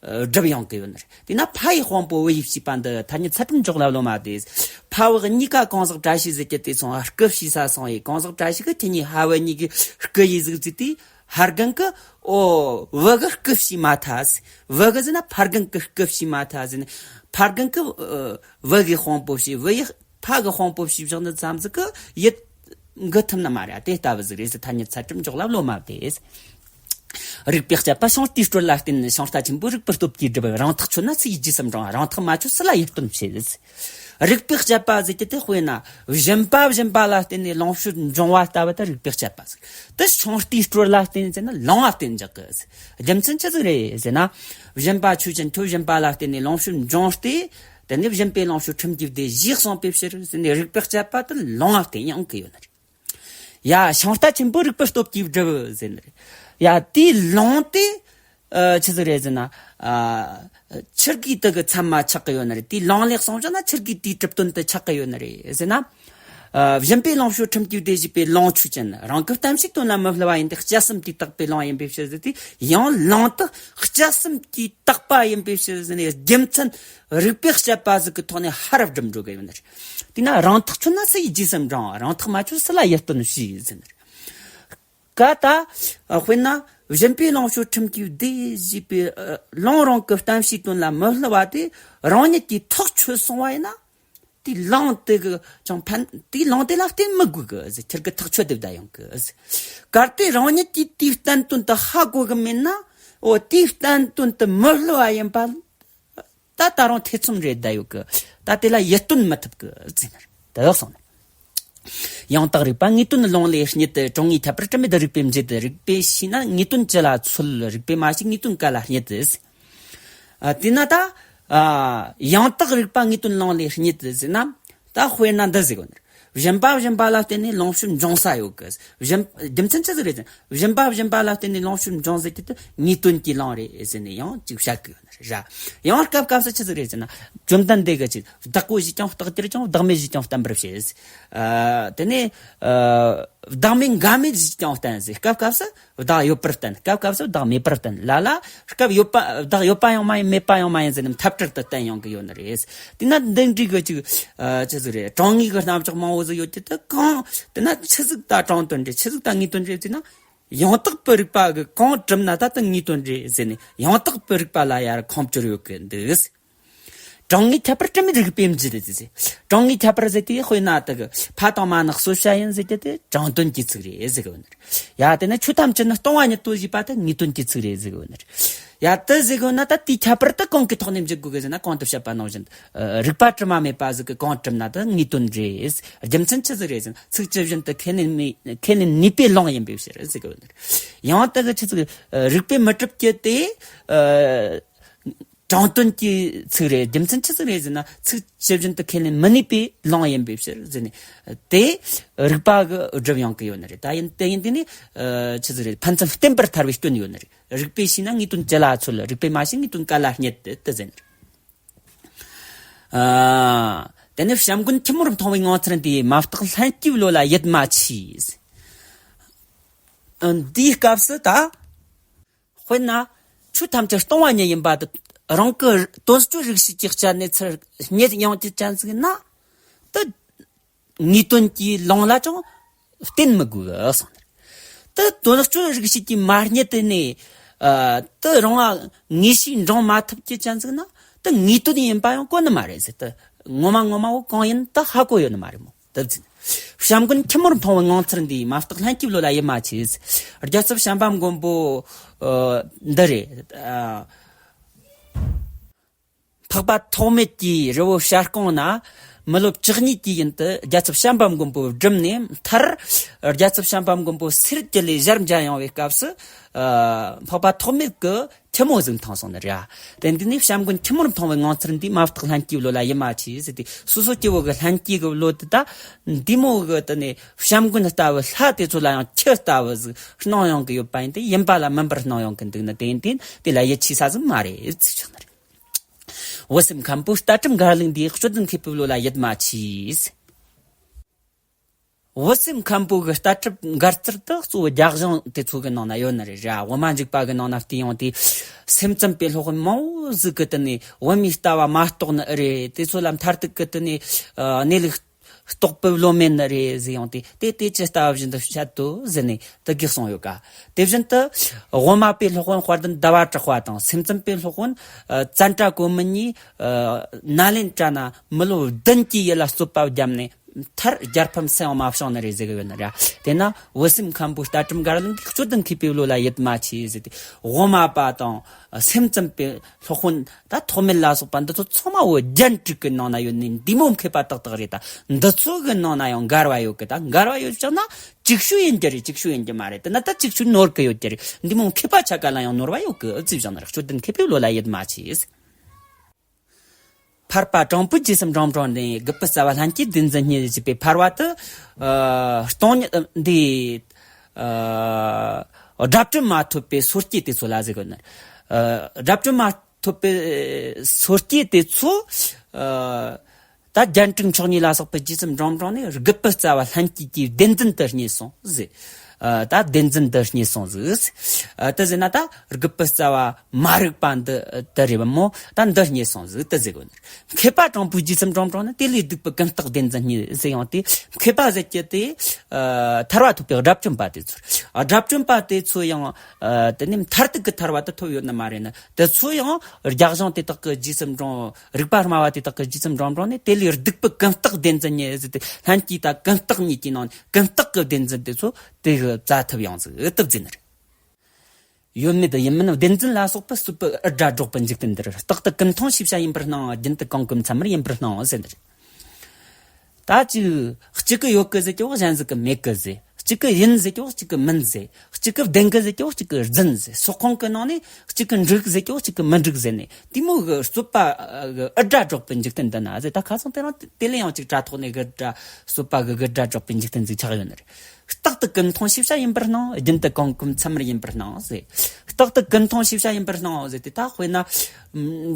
སྒྲུབ་ཡོང་གི་ཡོད་ནི་རེད། དེས་ན་ཕ་ཡི་དཔང་པོ་བུ་ཡིས་བྱས་པ་འདི། ཐ་སྙད་ཚད་གྲུབ་འཇོག་ལ་སློབ་མ་སྟེ། ཕ་བུ་གཉིས་ཀ་གང་ཟག་བཀྲ་ཤིས་ཟེར་གྱི་དེ་སོང་སྐུ་བྱས་ས་སོང་བས། གང་ཟག་བཀྲ་ཤིས་ཀྱིས་ཁྱེད་གཉིས་ཕ་བུ་གཉིས་ཀྱི་སྐུ་ཡིས་ཟིག་བརྩིས་ཏེ། ཕ་རྒན་གྱིས་འོ་བུ་གི་སྐུ་བྱས་མ་ཐལ། བུ་གི་ཟེར་ན་ཕ་རྒན་གྱི་སྐུ་བྱས་མ་ཐལ་ཟེར་ནས། ཕ་རྒན་གྱིས་ཨ་བུ་གི་དཔང་པོ་བྱས། བུ་ཡིས་ཕ་གི་དཔང་པོ་བྱས་བཞག་ནི་ཙམ་ཟིག་གིས་ཡིད་འགུལ་ཐུབ་ནི་མ་རེད། དེ་ལྟ་བུ་ཟིག་རེད་ཟེར། ཐ་སྙད་ཚད་གྲུབ་འཇོག་ལ་སློབ་མ་སྟེ། རིགས་པས་དཔྱད་པ། བྱུང་རྟེན་སྤྲོད་ལ་བརྟེན་ནས་བྱུང་རྟ་ཆེན་པོའི་རིགས་པའི་སྟོབས་ཀྱིས་སྒྲུབ། རང་ཐག་ཆོད་ན་སུ་ཡིས་རྗེས་སུ་འབྲང་། རང་ཐག་མ་ཆོད་སུ་ལ་ཡིད་རྟོན་བྱེད། རིགས་པས་དཔྱད་པ་ཟེར་གྱི་དེ་དཔེར་ན་སྦྱིན་པ་སྦྱིན་པ་ལ་བརྟེན་ནས་ལོངས་སྤྱོད་འབྱུང་བ་ལྟ་བུ་དེ་རིགས་པས་དཔྱད་པ་ཟེར། དེ་བྱུང་རྟེན་སྤྲོད་ལ་བརྟེན་ཟེར་ན་ལོངས་ལ་བརྟེན་འཇོག་གི། རྒྱུ་མཚན་ཅི་ཟིག་རེད་ཟེར་ན། སྦྱིན་པ་ཆོས་ཅན། ཁྱོད་སྦྱིན་པ་ལ་བརྟེན་ནས་ལོངས་སྤྱོད་འབྱུང་སྟེ། དེ་ནས་སྦྱིན་པས་ལོངས་སྤྱོད་ཁྲིམས་ཀྱིས་བདེ་ཞེས་གསུངས་པའི་ཕྱིར་ཟེར་ནས། རིགས་པས་དཔྱད་པ་དེ་ལོངས་ལ་བརྟེན་ཡོང་གི་ཡོད་ནི་རེད། ཡ། བྱུང་རྟ་ཆེན་པོའི་རིགས་པའི་སྟོབས་ཀྱིས་སྒྲུབ་ཟེར་ནི་རེད། ཡ། དེའི་ལོངས་དེ་ཨ་ཆི་ཟིག་རེད་ཟེར་ན། ཨ་ཕྱིར་གི་དེ་གི་ཚད་མ་ཆགས་ཀྱི་ཡོད་ནི་རེད། དེའི་ལོངས་ལས་གསུངས་བཞག་ན་ཕྱིར་གི་དེའི་གྲུབ་དོན་དེ་ཆགས་ཀྱི་ཡོད་ནི་རེད་ཟེར་ན། ཨ་སྦྱིན་པས་ལོངས་སྤྱོད་ཁྲིམས་ཀྱིས་བདེ་ཞེས་པའི་ལོངས་ཆོས་ཅན། རང་གི་གཏམ་བྱས་དོན་ལ་མི་སླུ་བ་ཡིན་ཏེ། དཔྱད་གསུམ་གྱིས་བརྟགས་པའི་ལོངས་ཡིན་པའི་ཕྱིར་ཟེར་ཏེ། ཡང་ལོངས་དེ་དཔྱད་གསུམ་གྱིས་བརྟགས་པ་ཡིན་པའི་ཕྱིར་ཟེར་ནས། རྒྱུ་མཚན་རིགས་པས་དཔྱད་པ་ཟིག་གི་ཐོག་ནས་ཧ་ར་སྒྲུབ་འགྲོ་གི་ཡོད་ནི་རེད། དེས་ན་རང་ཐག་ཆོད་ན་སུ་ཡིས་རྗེས་སུ་འབྲང་། རང་ཐག་མ་ཆོད་སུ་ལ་ཡིད་རྟོན་བྱེད་ཟེར་ནི་རེད། ག་ད་དཔེར་ན་སྦྱིན་པས་ལོངས་སྤྱོད་ཁྲིམས་ཀྱིས་བདེ་ཞེས་པའི་ལོངས་རང་གི་གཏམ་བྱས་དོན་ལ་མི་སླུ་བ་དེ་རང་ཉིད་ཀྱིས་ཐག་ཆོད་སོང་བ་ཡིན་ན། དེའི་ལོངས་དེ་གི་ཅང་ཕན། དེའི་ལོངས་དེ་ལ་བརྟེན་མི་དགོས་གི་ཟེར། ཁྱེད་ཀྱི་ཐག་ཆོད་དེ་བསྡད་ཡོང་གི་ཟེར། གལ་ཏེ་རང་ཉིད་ཀྱིས་དེའི་བསྟན་དོན་དེ་ཧ་གོ་གི་མེད་ན། འོ་དེའི་བསྟན་དོན་དེ་མི་སླུ་བ་ཡིན་པ། ད་ད་རུང་ཐེ་ཚོམ་རེ་བསྡད་ཡོད་གི། ད་དེ་ལ་ཡིད་རྟོན་མི་ཐུབ་གི་ཟེར་ནི་རེད། དེ་ལ་སོང་ནས། ཡང་དག་རིག་པ་ངེས་དོན་ལོངས་ལས་རྙེད་དེ། གྲངས་ངེས་ཁྱད་པར་དྲི་མེད་རིགས་པས་འབྱེད་དེ། རིགས་པས་ཤེས་ན་ངེས་དོན་ཅི་ལ་འཚོལ། རིགས་པས་མ་ཤེས་ངེས་དོན་ག་ལ་རྙེད་དེ། ཨ་དེས་ན་ད་ཨ་ཡང་དག་རིག་པ་ངེས་དོན་ལོངས་ལས་རྙེད་དེ་ཟེར་ན། ད་དཔེར་ན་འདི་ཟེར་གོ་ནི། སྦྱིན་པ་སྦྱིན་པ་ལ་བརྟེན་ནས་ལོངས་སྤྱོད་འབྱུང་ས་ཡོད་གི། སྦྱིན། རྒྱུ་མཚན་ཅི་ཟིག་རེད་ཟེར་ན། སྦྱིན་པ་སྦྱིན་པ་ལ་བརྟེན་ནས་ལོངས་སྤྱོད་འབྱུང་ཟེར་གྱི་དེ་ངེས་དོན་གྱི་ལོངས་རེད་ཟེར་ནས་ཡང་ཅིག་བཤད་གི་ཡོད་ནི་རེད། ཡང་སྐབས་སྐབས་སུ་ཅི་ཟིག་རེད་ཟེར་ན། བཅོམ་ལྡན་འདས་ཀྱིས་ཅིག་བདག་པོ་བྱས་ཀྱང་བརྟག་དེར་ཀྱང་། བདག་མེད་བྱས་ཀྱང་བསྟན་པར་བྱེད། ཨ་དེ་ནས་ཨ་བདག་མེད་འགལ་མེད་བྱས་ཀྱང་བསྟན་ཟེར། སྐབས་སྐབས་སུ་བདག་ཡོད་པར་བསྟན། སྐབས་སྐབས་སུ་བདག་མེད་པར་བསྟན། ལ་ལ་སྐབས་ཡོད་པ། བདག་ཡོད་པ་ཡང་མ་ཡིན། མེད་པ་ཡང་མ་ཡིན་ཟེར་ནས་འཐབ་བྲལ་དུ་བསྟན་ཡོང་གི་ཡོད་ནི་རེད། དེས་ན་འདི་འདྲའི་གི་ཅིག་ཨ་ཅི་ཟིག་རེད། གྲངས་ངེས་ཀྱི་རྣམ་གཞག་མང་བོ་ཟིག་ཡོད་ཀྱི། དེ་གང་དེས་ན་ཆི་ཟིག་ད་དྲང་དོན་རེད། ཆི་ཟིག་ད་ངེས་དོན་རེད་ཟེར་ན། ཡང་དག་པའི་རིག་པ་གིས་གང་གྲུབ་ན་ད་དེ་ངེས་དོན་རེད་ཟེར་ནས། ཡང་དག་པའི་རིག་པ་ལ་ཡར་ཁུངས་བཅོལ་ཡོད་གི་འདུག། གྲངས་ངེས་ཁྱད་པར་དྲི་མེད་རིགས་པས་འབྱེད་དེ་ཟེར། གྲངས་ངེས་ཁྱད་པར་ཟེར་དེ་དཔེར་ན་དེ་གི་ཕ་དང་མ་ནི་གསོ་བྱ་ཡིན་ཟེར་གྱི་དེ་དྲང་དོན་གྱི་ཚིག་རེད་ཟེར་གི་ཡོད་ནི་རེད། ཡ་དེ་ནས་ཆོས་ཐམས་ཅད་ནི་སྟོང་བ་ཉིད་དོ་ཞེས་པ་དེ་ངེས་དོན་གྱི་ཚིག་རེད་ཟེར་གི་ཡོད་ནི་རེད། ཡ་དེ་ཟེར་གི་ཡོད་ན་ད་དེའི་ཁྱད་པར་དེ་གང་གི་ཐོག་ནས་འབྱེད་དགོས་གི་ཟེར་ན། གོང་དུ་བཤད་པ་ནང་བཞིན་རིགས་པ་དྲི་མ་མེད་པ་ཟིག་གིས་གང་གྲུབ་ན་དེ་ངེས་དོན་རེད། རྒྱུ་མཚན་ཅི་ཟིག་རེད་ཟེར་ན། ཚིག་ཇི་བཞིན་དུ་ཁས་ལེན་མི་ཁས་ལེན་ནུས་པའི་ལོངས་ཡིན་པའི་ཕྱིར་ཟེར་གི་ཡོད་ནི་རེད། ཡང་དེ་གི་ཆི་ཟིག་རིགས་པས་མི་གྲུབ་རྒྱུ་དེ། ཨ། དྲང་དོན་གྱི་ཚིག་རེད། རྒྱུ་མཚན་ཅི་ཟིག་རེད་ཟེར་ན། ཚིག་ཇི་བཞིན་དུ་ཁས་ལེན་མི་ནུས་པའི་ལོངས་ཡིན་པའི་ཕྱིར་ཟེར་ནས། དེ་རིགས་པ་གིས་སྒྲུབ་ཡོང་གི་ཡོད་ནི་རེད། ད་ཡིན་དེ་ཡིན་དེ་ནི་ཨ་ཆི་ཟིག་རེད། ཕན་ཚུན་བརྟེན་པར་ཐལ་བའི་སྐྱོན་ཡོད་ནི་རེད། རིགས་པས་ཤེས་ན་ངེས་དོན་ཅི་ལ་འཚོལ། རིགས་པས་མ་ཤེས་ངེས་དོན་ག་ལ་རྙེད་དེ་དེ་ཟེར་ནི་རེད། ཨ་དེ་ནས་བྱམས་མགོན་ཁྱི་མོར་མཐོང་བའི་ངང་ཚུལ་འདིས། མ་བརྟགས་ལྷན་སྐྱེས་བློ་ལ་ཡིད་མ་ཆེས། ཨ་འདིའི་སྐབས་སུ་ད། དཔེར་ན་ཆོས་ཐམས་ཅད་སྟོང་བ་ཉིད་ཡིན་པ་དེ་རང་གི་དོན་སྤྱོད་རིགས་ཤེས་ཀྱི་དཔྱད་ནས་ཚུར་རྙེད་ཡོང་རྒྱུ་ཅན་ཟིག་ན། དེ་ངེས་དོན་གྱི་ལོངས་ལ་ཅང་བརྟེན་མི་དགོས་གསུངས་ནས། དེ་དོན་སྤྱོད་རིགས་ཤེས་ཀྱིས་མ་རྙེད་དེ་ནས། ཨ་དེ་རང་ལ་ངེས་ཤེས་འབྱུང་མ་ཐུབ་རྒྱུ་ཅན་ཟིག་ན། དེ་ངེས་དོན་ཡིན་པ་ཡང་གོ་ནི་མ་རེད་ཟེར། དེ་ངོ་མ་ངོ་མ་བོ་གང་ཡིན་དེ་ཧ་གོ་ཡོད་ནི་མ་རེད་མོ། དེ་ཚེ་བྱམས་མགོན་ཁྱི་མོར་མཐོང་བའི་ངང་ཚུལ་འདིས། མ་བརྟགས་ལྷན་སྐྱེས་བློ་ལ་ཡིད་མ་ཆེས། རྒྱལ་ཚབ་བྱམས་པ་མགོན་པོ་ཨ་འདི་རེད། ཨ་འཕགས་པ་ཐོགས་མེད་ཀྱི་རི་བོ་བྱ་རྐང་ན། མི་ལོ་བཅུ་གཉིས་ཀྱི་ཡུན་དུ་རྒྱལ་ཚབ་བྱམས་པ་མགོན་པོ་བསྒྲུབས་ནས། མཐར་རྒྱལ་ཚབ་བྱམས་པ་མགོན་པོ་སེར་སྐྱ་ལས་ཞལ་མཇལ་ཡོང་བའི་སྐབས་སུ། ཨ། འཕགས་པ་ཐོགས་མེད་ཀྱི་ཁྱི་མོ་ཟིག་མཐོང་སོང་ནི་རེད། དེ་འདི་ནས་བྱམས་མགོན་ཁྱི་མོར་མཐོང་བའི་ངང་ཚུལ་འདིས་མ་བརྟགས་ལྷན་སྐྱེས་བློ་ལ་ཡིད་མ་ཆེས་ཟེར་ཏེ། སོ་སོ་སྐྱེ་བོ་གི་ལྷན་སྐྱེས་ཀྱི་བློ་དེ་ད་འདི་མོ་གི་དེ་ནས་བྱམས་མགོན་ལྟ་བུ་ལྷ་དེ་ཚོ་ལ་ཡང་ཁྱི་ལྟ་བུ་ཟིག་སྣང་ཡོང་གི་ཡོད་པ་ཡིན་ཏེ། ཡིན་པ་ལ་མིན་པར་སྣང་ཡོང་གི་འདུག་ན། དེ་ཡིན་དུས་དེ་ལ་ཡིད་ཆེས་ས་ཟིག་མ་རེད་ཟེར་ཆོག་ནི་རེད། བོད་སེམས་མཁན་པོ་རྟ་གྲིབ་འགར་ལུག་འདིས་དཔྱོད་ལྡན་མཁས་པའི་བློ་ལ་ཡིད་མ་ཆེས། བོད་སེམས་མཁན་པོ་གི་རྟ་གྲིབ་འགར་ཚུལ་དེ་གཙོ་བོ་རྒྱ་གཞུང་དེ་ཚོ་གི་ནང་ན་ཡོད་ནི་རེད་ར། དབུ་མ་འཇུག་པ་གི་ནང་ན་བལྟས་ཡོང་དུས། སེམས་ཙམ་པའི་སློབ་དཔོན་མང་བོ་ཟིག་གིས་དེ་ནས་བོད་མིའི་ལྟ་བ་མ་རྟོགས་ནི་ཨེ་རེད། དེ་ཚོ་ལ་མཐར་ཐུག་གི་དེ་ནས་ཨ་གནས་ལུགས་རྟོགས་པའི་བློ་མེད་ནི་རེད་ཟེར་ཡོང་དུས། དེ་དེ་ཅི་ལྟ་བ་བཞིན་དུ་བཤད་དོ་ཟེར་ནས་དེ་གིས་གསུངས་ཡོད་ཀ། དེ་བཞིན་དུ་དབུ་མ་པའི་སློབ་དཔོན་དཔལ་ལྡན་ཟླ་བ་གྲགས་པ་དང་། སེམས་ཙམ་པའི་སློབ་དཔོན་ཨ་ཙནྡྲ་གོ་མི་གཉིས་ཨ་ནཱ་ལེནྡྲ་ན་མི་ལོ་བདུན་གྱི་ཡུལ་ལ་རྩོད་པ་བརྒྱབ་ནས། མཐར་རྒྱལ་ཕམ་སུ་ཡང་མ་བྱུང་ནི་རེད་ཟེར་གི་ཡོད་ནི་རེད། དེས་ན་བོད་སེམས་མཁན་པོ་རྟ་གྲིབ་འགར་ལུག་འདིས་དཔྱོད་ལྡན་མཁས་པའི་བློ་ལ་ཡིད་མ་ཆེས་ཟེར་ཏེ། དབུ་མ་པ་དང་སེམས་ཙམ་པའི་སློབ་དཔོན་ད་ཐོགས་མེད་ལ་སོགས་པ་འདི་ཚོ་ཚང་མ་བོད་རྒྱན་དྲུག་གི་ནང་ན་ཡོད་ནི་འདི་མོ་མཁས་པ་ཏག་ཏག་རེད། ད་འདི་ཚོ་གི་ནང་ན་ཡང་འགལ་བ་ཡོད་གི། ད་འགལ་བ་ཡོད་ཀྱང་ན་ཅིག་ཤོས་ཡིན་གྱི་རེད། ཅིག་ཤོས་ཡིན་གྱི་མ་རེད། དེ་ན་ད་ཅིག་ཤོས་ནོར་གི་ཡོད་ཀྱི་རེད། འདི་མོ་མཁས་པ་ཆ་ག་ལ་ཡང་ནོར་བ་ཡོད་གི་ཟེར་བཞག་ནི་རེད། དཔྱོད་ལྡན་མཁས་པའི་བློ་ལ་ཡིད་མ་ཆེས། ཕར་པ་དྲང་པོའི་རྗེས་སུ་འབྲང་འབྲང་ནས། སྒུག་པའི་རྩ་བ་ལྷན་སྐྱེས་བདེན་འཛིན་རྙེད་ཅེས་པའི་ཕར་བ་དེ། ཨ་སྟོང་ཉིད་འདི་ཨ་དགྲ་བཅོམ་མ་ཐོབ་པའི་སོ་སྐྱེ་དེ་ཚོ་ལ་ཟེར་གོ་ནི། ཨ་དགྲ་བཅོམ་མ་ཐོབ་པའི་སོ་སྐྱེ་དེ་ཚོ་ཨ་ད་རྒྱན་དྲུག་མཆོག་གཉིས་ལ་སོགས་པའི་རྗེས་སུ་འབྲང་འབྲང་ནས། སྒུག་པའི་རྩ་བ་ལྷན་སྐྱེས་ཀྱིས་བདེན་འཛིན་དུ་རྙེད་སོང་ཟེར། ཨ་ད་བདེན་འཛིན་དུ་རྙེད་སོང་ཟིག། ཨ་དེ་ཟེར་ན་ད་སྒུག་པའི་རྩ་བ་མ་རིག་པ་འདི་དེ་རེད་པ་མོ། ད་འདི་རྙེད་སོང་ཟིག་དེ་ཟེར་གོ་ནི། མཁས་པ་དྲང་པོའི་རྗེས་སུ་འབྲང་འབྲང་ནི། དེ་ལས་སྡུག་པའི་ཀུན་བརྟགས་བདེན་འཛིན་རྙེད་ཟེར་ཡང་དེ། མཁས་པ་ཟེར་གྱི་དེ་ཨ་ཐར་བ་ཐོབ་པའི་དགྲ་བཅོམ་པ་དེ་ཚོར། ཨ་དགྲ་བཅོམ་པ་དེ་ཚོ་ཡང་ཨ་དེ་ནི་མཐར་ཐུག་གི་ཐར་བ་དེ་ཐོབ་ཡོད་ནི་མ་རེད་ནི། དེ་ཚོ་ཡང་རྒྱ་གཞུང་དེ་དག་གི་རྗེས་སུ་འབྲང་། རིག་པ་སྨྲ་བ་དེ་དག་གི་རྗེས་སུ་འབྲང་འབྲང་ནས། དེ་ལས་སྡུག་པའི་ཀུན་བརྟགས་བདེན་འཛིན་རྙེད་ཟེར་ཏེ། ལྷན་སྐྱེས་དང་ཀུན་བརྟགས་གཉིས་ཀྱི་ནང་ནས་ཀུན་བརྟགས་ཀྱི་བདེན་འཛིན་དེ་ཚོ་དེ་གི་བཙལ་ཐུབ་ཡོང་ཟིག་དེ་ཟེར་ནི་རེད། ཡོད་མེད་ཡིན་མིན་བདེན་འཛིན་ལ་སོགས་པ་རྩོད་པའི་འུར་སྒྲ་སྒྲོག་པའི་འཇིག་རྟེན་འདིར། རྟག་ཏུ་ཀུན་མཐོང་ཤེས་བྱ་ཡིན་པར་སྣང་། རྒྱུན་དུ་གང་བཀོད་མཚན་མར་ཡིན་པར་སྣང་ཟེར་ནི་རེད། ད་ཅིག་གཅིག་གི་ཡོད་གི་ཟེར་གྱི་བ། གཞན་ཟིག་གི་མེད་གི་ཟེར། གཅིག་གི་ཡིན་ཟེར་གྱི་བ། གཅིག་གི་མིན་ཟེར། གཅིག་གི་བདེན་གི་ཟེར་གྱི་བ། གཅིག་གི་རྫུན་ཟེར། སོག་ཁོངས་གི་ནང་ནས་གཅིག་གི་འགྲིག་ཟེར་གྱི་བ། གཅིག་གི་མི་འགྲིག་ཟེར་ནས། དེ་མོ་གི་རྩོད་པ་གི་འུར་སྒྲ་སྒྲོག་པའི་འཇིག་རྟེན་འདི་ན་ཟེར། ད་ཁ་སང་དེ་རིང་དེ་ལས་ཡང་ཅིག་དྲ་ཐོག་ནས་གི་སྒྲ། རྩོད་པ་གི་གི་སྒྲ་སྒྲོག་པའི་འཇིག་རྟེན་ཟིག་ཆགས་ཡོད་ནི་རེད། རྟག་ཏུ་ཀུན་མཐོང་ཤེས་བྱ་ཡིན་པར་སྣང་། རྒྱུན་དུ་གང་བཀོད་མཚན་མར་ཡིན་པར་སྣང་ཟེར། རྟག་ཏུ་ཀུན་མཐོང་ཤེས་བྱ་ཡིན་པར་སྣང་ཟེར་ཏེ། ད་དཔེར་ན་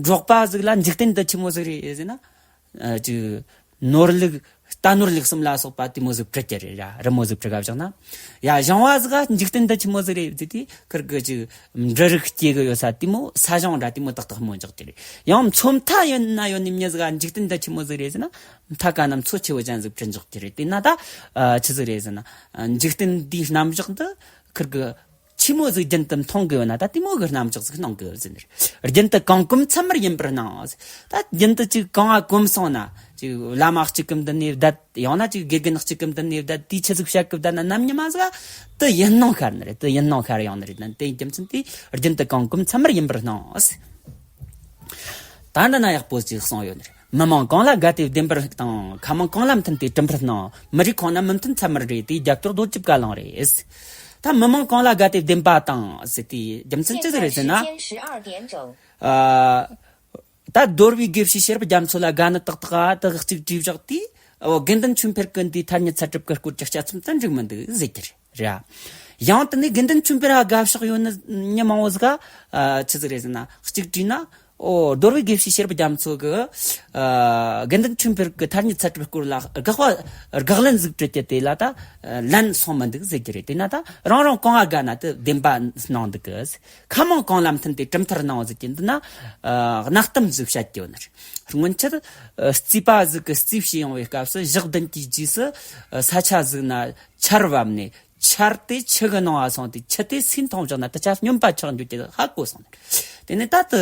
འབྲོག་པ་ཟིག་ལ་འཇིག་རྟེན་འདི་ཆི་མོ་ཟིག་རེད་ཟེར་ན། ཨ་ཅིག་ནོར་ལུག་རྟ་ནོར་ལུག་གསུམ་ལ་སོགས་པ་དེ་མོ་ཟིག་བྲི་རྒྱུ་རེད་ར། རི་མོ་ཟིག་བྲི་ག་བཞག་ན། ཡ་ཞིང་བ་ཟིག་ག་འཇིག་རྟེན་འདི་ཆི་མོ་ཟིག་རེད་ཟེར་ཏེ། ཁིར་གི་ཅིག་འབྲུ་རིགས་སྐྱེ་གི་ཡོད་ས་དེ་མོ། ས་ཞིང་འདྲ་དེ་མོ་ཏག་ཏག་མོ་འཇོག་རྒྱུ་རེད། ཡང་མཚོ་མཐའ་ཡོད་ན་ཡོད་ནི་མྱི་ཟིག་ག་འཇིག་རྟེན་འདི་ཆི་མོ་ཟིག་རེད་ཟེར་ན། མཐའ་ཀ་ན་མཚོ་ཆེ་བོ་ཅན་ཟིག་བྲི་འཇོག་རྒྱུ་རེད། དེ་ན་ད་ཨ་ཆི་ཟིག་རེད་ཟེར་ན། ཨ་འཇིག་རྟེན་འདིའི་རྣམ་གཞག་འདི་ཁིར་གི་ཆི་མོ་ཟིག་རྒྱུན་དུ་མཐོང་གི་ཡོད་ན། ད་དེ་མོ་གི་རྣམ་གཞག་ཟིག་སྣང་གི་ཟེར་ནི་རེད། རྒྱུན་དུ་གང་བཀོད་མཚན་མར་ཡིན་པར་སྣང་ཟེར། ད་རྒྱུན་དུ་ཅིག་གང་ང་བཀོད་སོང་ན། ཅིག་བླ་མ་གཅིག་གི་མདུན་ནས་བསྡད། ཡང་ན་ཅིག་དགེ་རྒན་གཅིག་གི་མདུན་ནས་བསྡད། དེས་ཆི་ཟིག་བཤད་གི་བསྡད་ན། ནམ་ཉི་མ་ཟིག་དེ་ཡིན་སྣང་ཤར་ནི་རེད། དེ་ཡིན་སྣང་ཤར་ཡོང་ནི་རེད། ན་དེ་རྒྱུ་མཚན་དེ་རྒྱུན་དུ་གང་བཀོད་མཚན་མར་ཡིན་པར་སྣང་ཟེར། ད་འདི་ན་ཡག་པོ་ཅིག་གསུངས་ཡོད་ནི་རེད། མི་མང་གང་ལ་དགའ་སྟེ་བདེན་པར་དང་། ཁ་མང་གང་ལ་མཐུན་ཏེ་གྲུབ་པར་སྣང་། མི་རིགས་ཁོང་ན་མི་མཐུན་ཚད་མར་རེ། དེའི་རྒྱབ་སྐྱོར་རྡོ་རྗེ་བཀའ་བླང་རེད། ད་མི་མང་གང་ལ་དགའ་སྟེ་བདེན་པ་དང་ཟེར་དེའི་རྒྱུ་མཚན་ཅི་ཟིག་རེད་ཟེར་ན། ཨ་ད་རྡོ་རུའི་དགེ་བཤེས་ཤེས་རབ་རྒྱ་མཚོ་ལ་དགའ་ནི་ཏག་ཏག་ཨ་ད་གཅིག་བྲིས་བཞག་དུས། འོ་དགེ་འདུན་ཆོས་འཕེལ་གི་འདིའི་ཐ་སྙད་ཚད་གྲུབ་ཀྱི་སྐོར་གྱི་དཔྱད་རྩོམ་དེ་འགྲིག་མི་འདུག་ཟེར་གྱི་རེད། རེད། ཡང་དེ་ནས་དགེ་འདུན་ཆོས་འཕེལ་ལ་དགའ་ཕྱོགས་ཡོད་ནི་མྱི་མང་བོ་ཟིག་ག་ཨ་ཆི་ཟིག་རེད་ཟེར་ན། གཅིག་བྲིས་ན། ཨོ་རྡོ་རུའི་དགེ་བཤེས་ཤེས་རབ་རྒྱ་མཚོ་གི་ཨ་དགེ་འདུན་ཆོས་འཕེལ་གི་ཐ་སྙད་ཚད་གྲུབ་སྐོར་ལ་དགག་པ་དགག་ལན་ཟིག་བྲིས་ཀྱི་དེ་ལ་ད་ལན་སོང་མི་འདུག་ཟེར་གྱི་རེད། དེ་ན་ད་རང་རང་གང་ང་དགའ་ན་དེ་བདེན་པ་སྣང་འདུག་གི། ཁ་མང་གང་ལ་མཐུན་ཏེ་གྲུབ་མཐར་སྣང་ཟེར་གྱི་འདི་ན་ཨ་གནའ་གཏམ་ཟིག་བཤད་ཀྱི་ཡོད་ནི་རེད། སྔོན་ཆད་ཨ་རྩིས་པ་ཟིག་གིས་རྩིས་བྱས་ཡོང་བའི་སྐབས་སུ། ཞག་བདུན་གྱི་རྗེས་སུ་ཨ་ས་ཆ་ཟིག་ན་ཆར་བབས་ནས། ཆར་དེ་ཆུ་གི་ནང་ང་སོང་སྟེ། ཆུ་དེ་སུས་འཐུང་བཞག་ན་དེ་ཆ་སྨྱོན་པ་ཆགས་འགྱོ་རྒྱུ་ཧ་གོ་སོང་ནི་རེད། དེ་ནས་ད་དེ་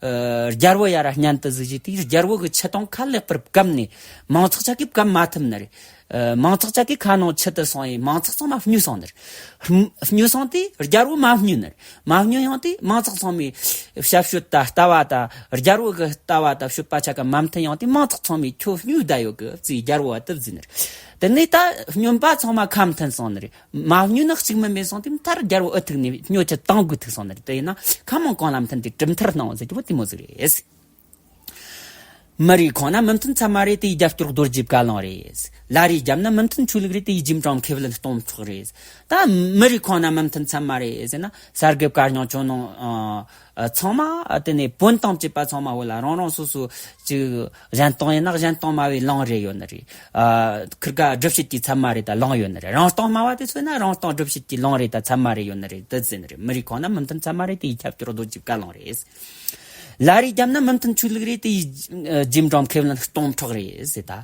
ཨ་རྒྱལ་པོ་ཡར་སྙན་དུ་ཟིག་བྱས་དུས། རྒྱལ་པོ་གིས་ཆུ་དང་ཁ་ལེགས་པར་བཀབ་ནས། མང་ཚོགས་ཆ་གིས་བཀབ་མ་ཐུབ་ནི་རེད། ཨ། མང་ཚོགས་ཅག་གི་ཁ་ནང་ཆུ་དེ་སོང་ཡིན། མང་ཚོགས་ཚང་མ་སྨྱོས་སོང་ནི་རེད། སྨྱོས་སོང་དུས་རྒྱལ་པོ་མ་སྨྱོས་ནི་རེད། མ་སྨྱོས་ཡོང་དུས་མང་ཚོགས་ཚང་མས་ཞབས་ཞུ་དང་ལྟ་བ་དང་རྒྱལ་པོ་གི་ལྟ་བ་དང་སྤྱོད་པ་ཆ་ག་མ་མཐུན་ཡོང་དུས་མང་ཚོགས་ཚང་མས་ཁྱོད་སྨྱོས་བསྡད་ཡོད་གི་ཟེར་རྒྱལ་པོ་བ་དེ་བཟླས་ནི་རེད། དེ་ནས་ད་སྨྱོན་པ་ཚང་མ་ཁ་མཐུན་སོང་ནི་རེད། མ་སྨྱོས་ནི་གཅིག་མིན་མེད་སོང་དུས་མཐར་རྒྱལ་པོ་ཨུ་ཐུག་ནས་སྨྱོ་ཆུ་དྭངས་དགོས་ཐུག་སོང་ནི་རེད། དེ་ཡིན་ན་ཁ་མང་གང་ལ་མཐུན་དེ་གྲུབ་མཐར་སྣང་ཟེར་རྒྱུ་བོ་དེ་མོ་ཟིག་རེད། མི་རིགས་ཁོང་ན་མི་མཐུན་ཚད་མ་རེད། དེའི་རྒྱབ་སྐྱོར་རྡོ་རྗེ་བཀའ་བློན་རེད། ལ་རེའི་རྒྱབ་ན་མི་མཐུན་ཆོས་ལུགས་རེད། དེའི་རྗེས་འབྲང་མཁས་བླུན་སྟོང་ཕྲག་རེད། ད་མི་རིགས་ཁོང་ན་མི་མཐུན་ཚད་མ་རེད་ཟེར་ན་གསར་འགོད་བཀའ་རྙིང་ཇོ་ནང་ཨ་ཚང་མ་དེ་ནས་བོན་དང་བཅས་པ་ཚང་མ་བོད་ལ་རང་རང་སོ་སོ་ཅིག་གཞན་སྟོང་ཡིན་ན་གཞན་སྟོང་སྨྲ་བའི་གླིང་རེ་ཡོད་ནི་རེད། ཨ་ཁིར་ག་སྒྲུབ་བྱེད་ཀྱི་ཚད་མ་རེད། ད་གླིང་ཡོད་ནི་རེད། རང་སྟོང་སྨྲ་བ་དེ་ཚོ་ན་རང་སྟོང་སྒྲུབ་བྱེད་ཀྱི་གླིང་རེད། ད་ཚད་མ་རེ་ཡོད་ནི་རེད། དེ་ཟེར་ནི་རེད། མི་རིགས་ཁོང་ན་མི་མཐུན་ཚད་མ་རེད། དེའི་རྒྱབ་སྐྱོར་རྡོ་རྗེ་བཀའ་བློན་རེད། ལ་རེའི་རྒྱབ་ན་མི་མཐུན་ཆོས་ལུགས་རེད། དེའི་རྗེས་འབྲང་མཁས་བླུན་སྟོང་ཕྲག་རེད་ཟེར། ད་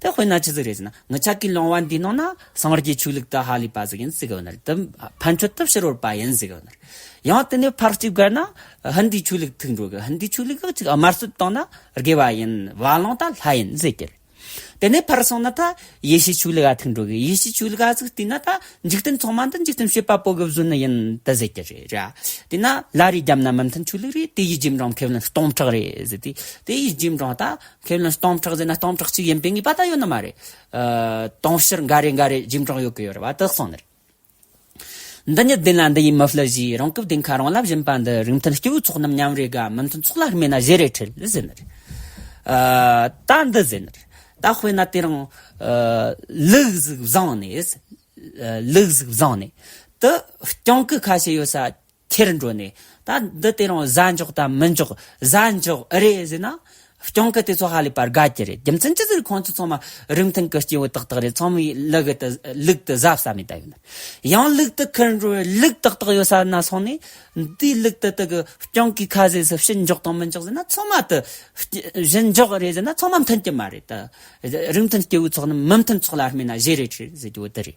དེ་དཔེར་ན་ཆི་ཟིག་རེད་ཟེར་ན། ངི་ཆ་གི་ལུང་བ་འདིའི་ནང་ན་སངས་རྒྱས་ཆོས་ལུགས་དེ་ཧ་ལས་པ་ཟིག་ཡིན་ཟེར་གི་ཡོད་ནི་རེད། དེ་ཕན་ཆོད་དེ་ཕྱི་རོལ་པ་ཡིན་ཟེར་གི་ཡོད་ནི་རེད། ཡང་དེ་ནས་ཕར་གཅིག་བརྒལ་ན་ཧིན་དུའི་ཆོས་ལུགས་ཐུག་འགྲོ་གི། ཧིན་དུའི་ཆོས་ལུགས་གཅིག་དམར་གསོད་བཏང་ན་དགེ་བ་ཡིན། བ་ལང་ད་ལྷ་ཡིན་ཟེར་གི་རེད། དེ་ནས་ཕར་སོང་ན་ད་ཡེ་ཤུའི་ཆོས་ལུགས་ཨ་ཐུག་འགྲོ་གི། ཡེ་ཤུའི་ཆོས་ལུགས་ཨ་ཟིག་བལྟས་ན་ད་འཇིག་རྟེན་ཚང་མ་འདི་འཇིག་རྟེན་བྱེད་པ་པོ་གི་བཟོས་ནི་ཡིན་ད་ཟེར་གྱི་རེད་ར། དེས་ན་ལ་རེའི་རྒྱབ་ན་མི་མཐུན་ཆོས་ལུགས་རེད། དེ་ཡི་རྗེས་འབྲང་མཁས་བླུན་སྟོང་ཕྲག་རེད་ཟེར་དུས། དེ་ཡི་རྗེས་འབྲང་ད་མཁས་བླུན་སྟོང་ཕྲག་ཟེར་ན་སྟོང་ཕྲག་གཅིག་ཡིན་པའི་ངེས་པ་ད་ཡོད་ནི་མ་རེད། ཨ་དུང་ཕྱུར་འགའ་རེ་འགའ་རེ་རྗེས་འབྲང་ཡོད་གི་ཡོད་རེད་བ། དེ་གསུངས་ནི་རེད། འདི་ཉིད་བདེན་ལ་འདི་ཡིས་མི་བསླུ་ཞེས། རང་སྐབས་བདེན་ཁ་རང་ལ་བཞིན་པ་འདི། རིགས་མཐུན་སྐྱེ་བོའི་ཚོགས་རྣམས་མཉམ་རེ་དགའ། མི་མཐུན་ཚོགས་ལ་སྨྲས་ན་བཞི་རེ་ཁྲིད་ཟེར་ནི་རེད། ཨ་ད་འདི་ཟེར་ནི་རེད། ད་དཔེར་ན་དེ་རིང་ཨ་ལུག་ཟིག་བཟུང་ནས། ཨ་ལུག་ཟིག་བཟུང་ནས་དེ་སྤྱང་ཀི་ཁ་ཤས་ཡོད་ས་ཁྱེར་འགྲོ་ནས། ད་འདི་དེ་རིང་བཟའ་འཇོག་དང་མི་འཇོག་བཟའ་འཇོག་ཨེ་རེད་ཟེར་ན། སྤྱང་ཀི་དེ་ཚོ་ཧ་ལས་པར་དགའ་གི་རེད། རྒྱུ་མཚན་ཅི་ཟིག་རེད། ཁོང་ཚོ་ཚང་མ་རིགས་མཐུན་གི་སྐྱེ་བོ་ཏག་ཏག་རེད། ཚང་མས་ལུག་གི་དེ་ལུག་དེ་བཟའ་བསམ་མེད་ད་ཡོད་ན། ཡང་ལུག་དེ་ཁུར་འགྲོ་བའི་ལུག་ཏག་ཏག་ཡོད་ས་ན་སོང་ནས། འདིའི་ལུག་དེ་དེ་གི་སྤྱང་ཀི་ཁ་ཟས་སུ་ཕྱིར་འཇོག་དང་མི་འཇོག་ཟེར་ན། ཚང་མ་དེ་ཕྱིར་འཇོག་རེད་ཟེར་ན་ཚང་མ་མཐུན་གི་མ་རེད། ད་རིགས་མཐུན་སྐྱེ་བོའི་ཚོགས་རྣམས་མི་མཐུན་ཚོགས་ལ་སྨྲས་ན་བཞི་རེ་ཁྲིད་ཟེར་རྒྱུ་བོ་དེ་རེད།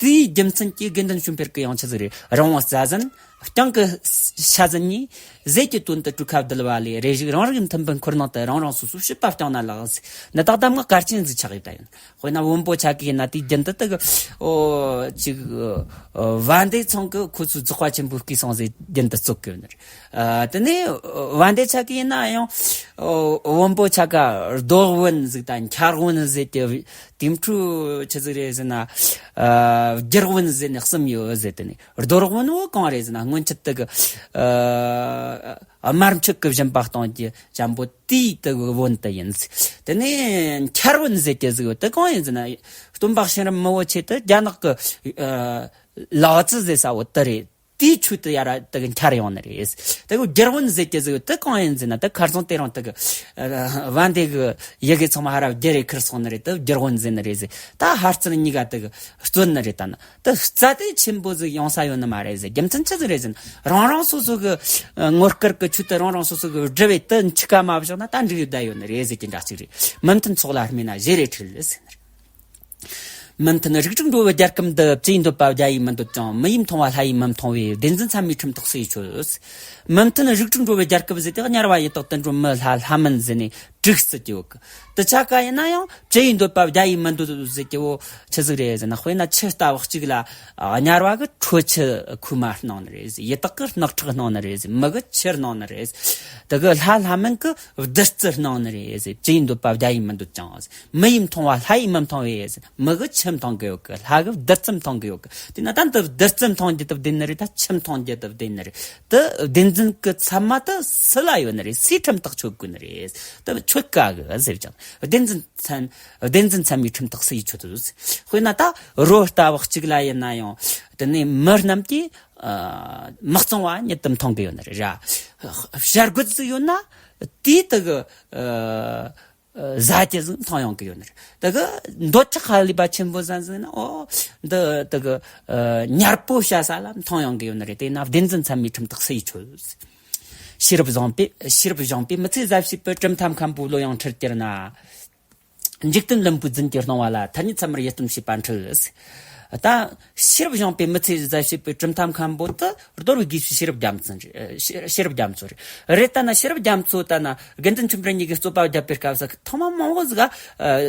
དེའི་རྒྱུ་མཚན་གྱིས་དགེ་འདུན་ཆོས་འཕེལ་གྱི་ཡང་ཆི་ཟིག་རེད། རི་བོང་རྩྭ་ཟན་སྤྱང་ཀི་ཤ་ཟན་གཉིས། ཟས་ཀྱི་དོན་དུ་གྲུ་ཁ་བརྡལ་བ་ལས། རེ་ཞིག་རང་རིག་མཐུན་པའི་འཁོར་ནང་དུ། རང་རང་སོ་སོའི་སྤྱོད་པ་སྤྱང་ན་ལགས། འདི་དག་གདམས་ངག་གལ་ཆེན་ཟིག་ཆགས་ཡོད་ད་ཡིན། དཔེར་ན་བོན་པོ་ཆ་གི་ཡིན་ན་དེའི་རྒྱུན་དུ་དེ་གི་ཨོ་ཅིག་ཨོ་བན་དེ་ཚང་གི་ཁོ་ཚོའི་རྫོགས་པ་ཆེན་པོའི་སྐུའི་སང་ཟེར་རྒྱུན་དུ་རྩོད་གི་ཡོད་ནི་རེད། ཨ་དེ་ནས་བན་དེ་ཆ་གི་ཡིན་ན་ཡང་ཨོ་བོན་པོ་ཆ་ག་རྡོ་བོན་ཟིག་དང་འཁྱར་བོན་ཟེར་ཏེ། དེ་འཕྲོ་ཆི་ཟིག་རེད་ཟེར་ན། ཨ་རྒྱུ་རག་བོན་ཟེར་ནས་གསུམ་ཡོད་ཟེར། དེ་ནས་རྡོ་རག་བོན་བོ་གང་རེད་ཟེར་ན། སྔོན་ཆད་དེ་གི་ཨ་དམར་མཆོད་གི་སྦྱིན་པ་གཏོང་རྒྱུ་ཅན་པོ་དེའི་དེ་གི་བོན་དེ་ཡིན། དེ་ནས་འཁྱར་བོན་ཟེར་གྱི་ཟིག་ཡོད། དེ་གང་ཡིན་ཟེར་ན། སྟོན་པ་གཤེན་རབ་མི་བོ་ཆེ་དེ་རྒྱ་ནག་གི་ཨ་ལའོ་ཙི་ཟེར་ས་བོ་དེ་རེད། དེའི་ཆོས་དེ་ཡར་དེ་གི་འཁྱར་ཡོང་ནི་རེད། དེ་གི་རྒྱུ་རག་བོན་ཟེར་གྱི་ཟིག་དེ་གང་ཡིན་ཟེར་ན། དེ་ཁར་སང་དེ་རིང་དེ་གི་ཨ་བན་དེ་གི་ཡི་གེ་ཚང་མ་ཧ་ར་རྒྱུ་རེ་ཁུར་སོང་ནི་རེད། དེ་རྒྱུ་རག་བོན་ཟེར་ནི་རེད་ཟེར། ད་ཧར་ཙི་གཉིས་ཀ་དེ་གི་རྩོད་ནི་རེད། ད་ན་དེ་རྩ་དེ་ཆེན་པོ་ཟིག་ཡོང་ས་ཡོད་ནི་མ་རེད་ཟེར། རྒྱུ་མཚན་ཆི་ཟིག་རེད་ཟེར་ན། རང་རང་སོ་སོ་གི་ཨ་ངོ་དཀར་གི་ཆོས་དེ་རང་རང་སོ་སོ་གི་སྒྲུབ་པའི་དེ་འཆི་ཁ་མ་བཞག་ན་ད་འགྲིག་ཡོད་ད་ཡོད་ནི་རེད་ཟེར་གྱི་འདྲ་གཅིག་རེད། མི་མཐུན་ཚོགས་ལ་སྨྲས་ན་བཞི་རེ་ཁྲིད་ཟེར་ནི་རེད། མི་མཐུན་རིགས་དྲུག་འགྲོ་བའི་རྒྱལ་ཁབ་འདི། བཅུ་ཡི་འདོད་པ་བརྒྱ་ཡིས་མི་འདོད་ཅིང་། མི་ཡིས་མཐོང་བ་ལྷ་ཡིས་མི་མཐོང་བས། བདེན་རྫུན་ཚད་མའི་ཁྲིམས་ཐག་སུ་ཡིས་ཆོད། མི་མཐུན་རིགས་དྲུག་འགྲོ་བའི་རྒྱལ་ཁབ་ཟེར་དེ་དམྱལ་བ་ཡི་དྭགས་དུད་འགྲོ་མི་ལྷ་ལྷ་མིན་ཟེར་ནས་དྲུག་ཟེར་གྱི་ཡོད་གི། དེ་ཆ་ག་ཡིན་ན་ཡང་བཅུ་ཡི་འདོད་པ་བརྒྱ་ཡིས་མི་འདོད་ཟེར་གྱི་བོ་ཆི་ཟིག་རེད་ཟེར་ན། དཔེར་ན་ཆུ་ལྟ་བུ་གཅིག་ལ་དམྱལ་བ་གི་ཁྲོ་ཆུ་ཁོལ་མ་སྣང་ནི་རེད་ཟེར། ཡི་དྭགས་གི་རྣག་ཁྲག་སྣང་ནི་རེད་ཟེར། མི་གི་ཆུ་སྣང་ནི་རེད་ཟེར། དེ་གི་ལྷ་ལྷ་མིན་གི་བདུད་རྩི་སྣང་ནི་རེད་ཟེར། བཅུ་ཡི་འདོད་པ་བརྒྱ་ཡིས་མི་འདོད་ཅིང་ཟེར། མི་ཡིས་མཐོང་བ་ལྷ་ཡིས་མི་མཐོང་བས་ཟེར། མི་གིས་ཆུ་མཐོང་གི་ཡོད་གི། ལྷ་གིས་བདུད་རྩི་མཐོང་གི་ཡོད་གི། དེས་ན་ད་འདི་བདུད་རྩི་མཐོང་རྒྱུ་དེ་བདེན་ནི་རེད། ད་ཆུ་མཐོང་རྒྱུ་དེ་བདེན་ནི་རེད། དེ་བདེན་རྫུན་གི་ཚད་མ་དེ་སུ་ལ་ཡོད་ནི་རེད། སུའི་ཁྲིམས་ཐག་ཆོད་དགོས་ནི་རེད། དེ་ཆོད་དཀའ་གི་ཟེར་ཀྱང་། བདེན་རྫུན་ཚད་བདེན་རྫུན་ཚད་མའི་ཁྲིམས་ཐག་སུ་ཡིས་ཆོད་དུ། དཔེར་ན་ད་རོ་ལྟ་བུ་གཅིག་ལ་ཡིན་ན་ཡང་དེ་ནས་མི་རྣམས་ཀྱིས་ཨ་མི་གཙང་བ་ཉིད་དུ་མཐོང་གི་ཡོད་ནི་རེད་ར། བྱ་རྒོད་ཟིག་ཡོད་ན་དེས་དེ་གི་ཨ་ཨ་ཟ་རྒྱུ་ཟིག་མཐོང་ཡོང་གི་ཡོད་ནི་རེད། དེ་གི་འདོད་ཆགས་ཧ་ལས་པ་ཆེན་པོ་ཟིག་ཟིག་ན། ཨོ་འདི་དེ་གི་ཨ་དམྱལ་བོ་བྱ་ས་ལ་མཐོང་ཡོང་གི་ཡོད་ནི་རེད། དེས་ན་བདེན་རྫུན་ཚད་མའི་ཁྲིམས་ཐག་སུ་ཡིས་ཆོད། ཤེས་རབ་བཟང་པོས་ཤེས་རབ་བཟང་པོས་མི་ཚེ་ཟད་བྱེད་པའི་གྲུབ་མཐའ་མཁན་པོའི་བློ་ཡང་ཁྲིད་གྱུར་ན། འཇིག་རྟེན་ལུམ་པོའི་རྫུན་གྱིས་སྣང་བ་ལ། ཐ་སྙད་ཚད་མར་ཡིད་རྟོན་བྱེད་པ་འཁྲུལ། ད་ཤེས་རབ་བཟང་པོས་མི་ཚེ་ཟད་བྱེད་པའི་གྲུབ་མཐའ་མཁན་པོ་དེ་རྡོ་རུའི་དགེ་བཤེས་ཤེས་རབ་རྒྱ་མཚོ་རེད། ཤེས་ཤེས་རབ་རྒྱ་མཚོ་རེད། རེད་ད་ན་ཤེས་རབ་རྒྱ་མཚོ་ད་ན་དགེ་འདུན་ཆོས་འཕེལ་གཉིས་ཀྱིས་རྩོད་པ་བརྒྱབ་པའི་སྐབས་སུ་ཐེངས་མ་མང་བོ་ཟིག་ག་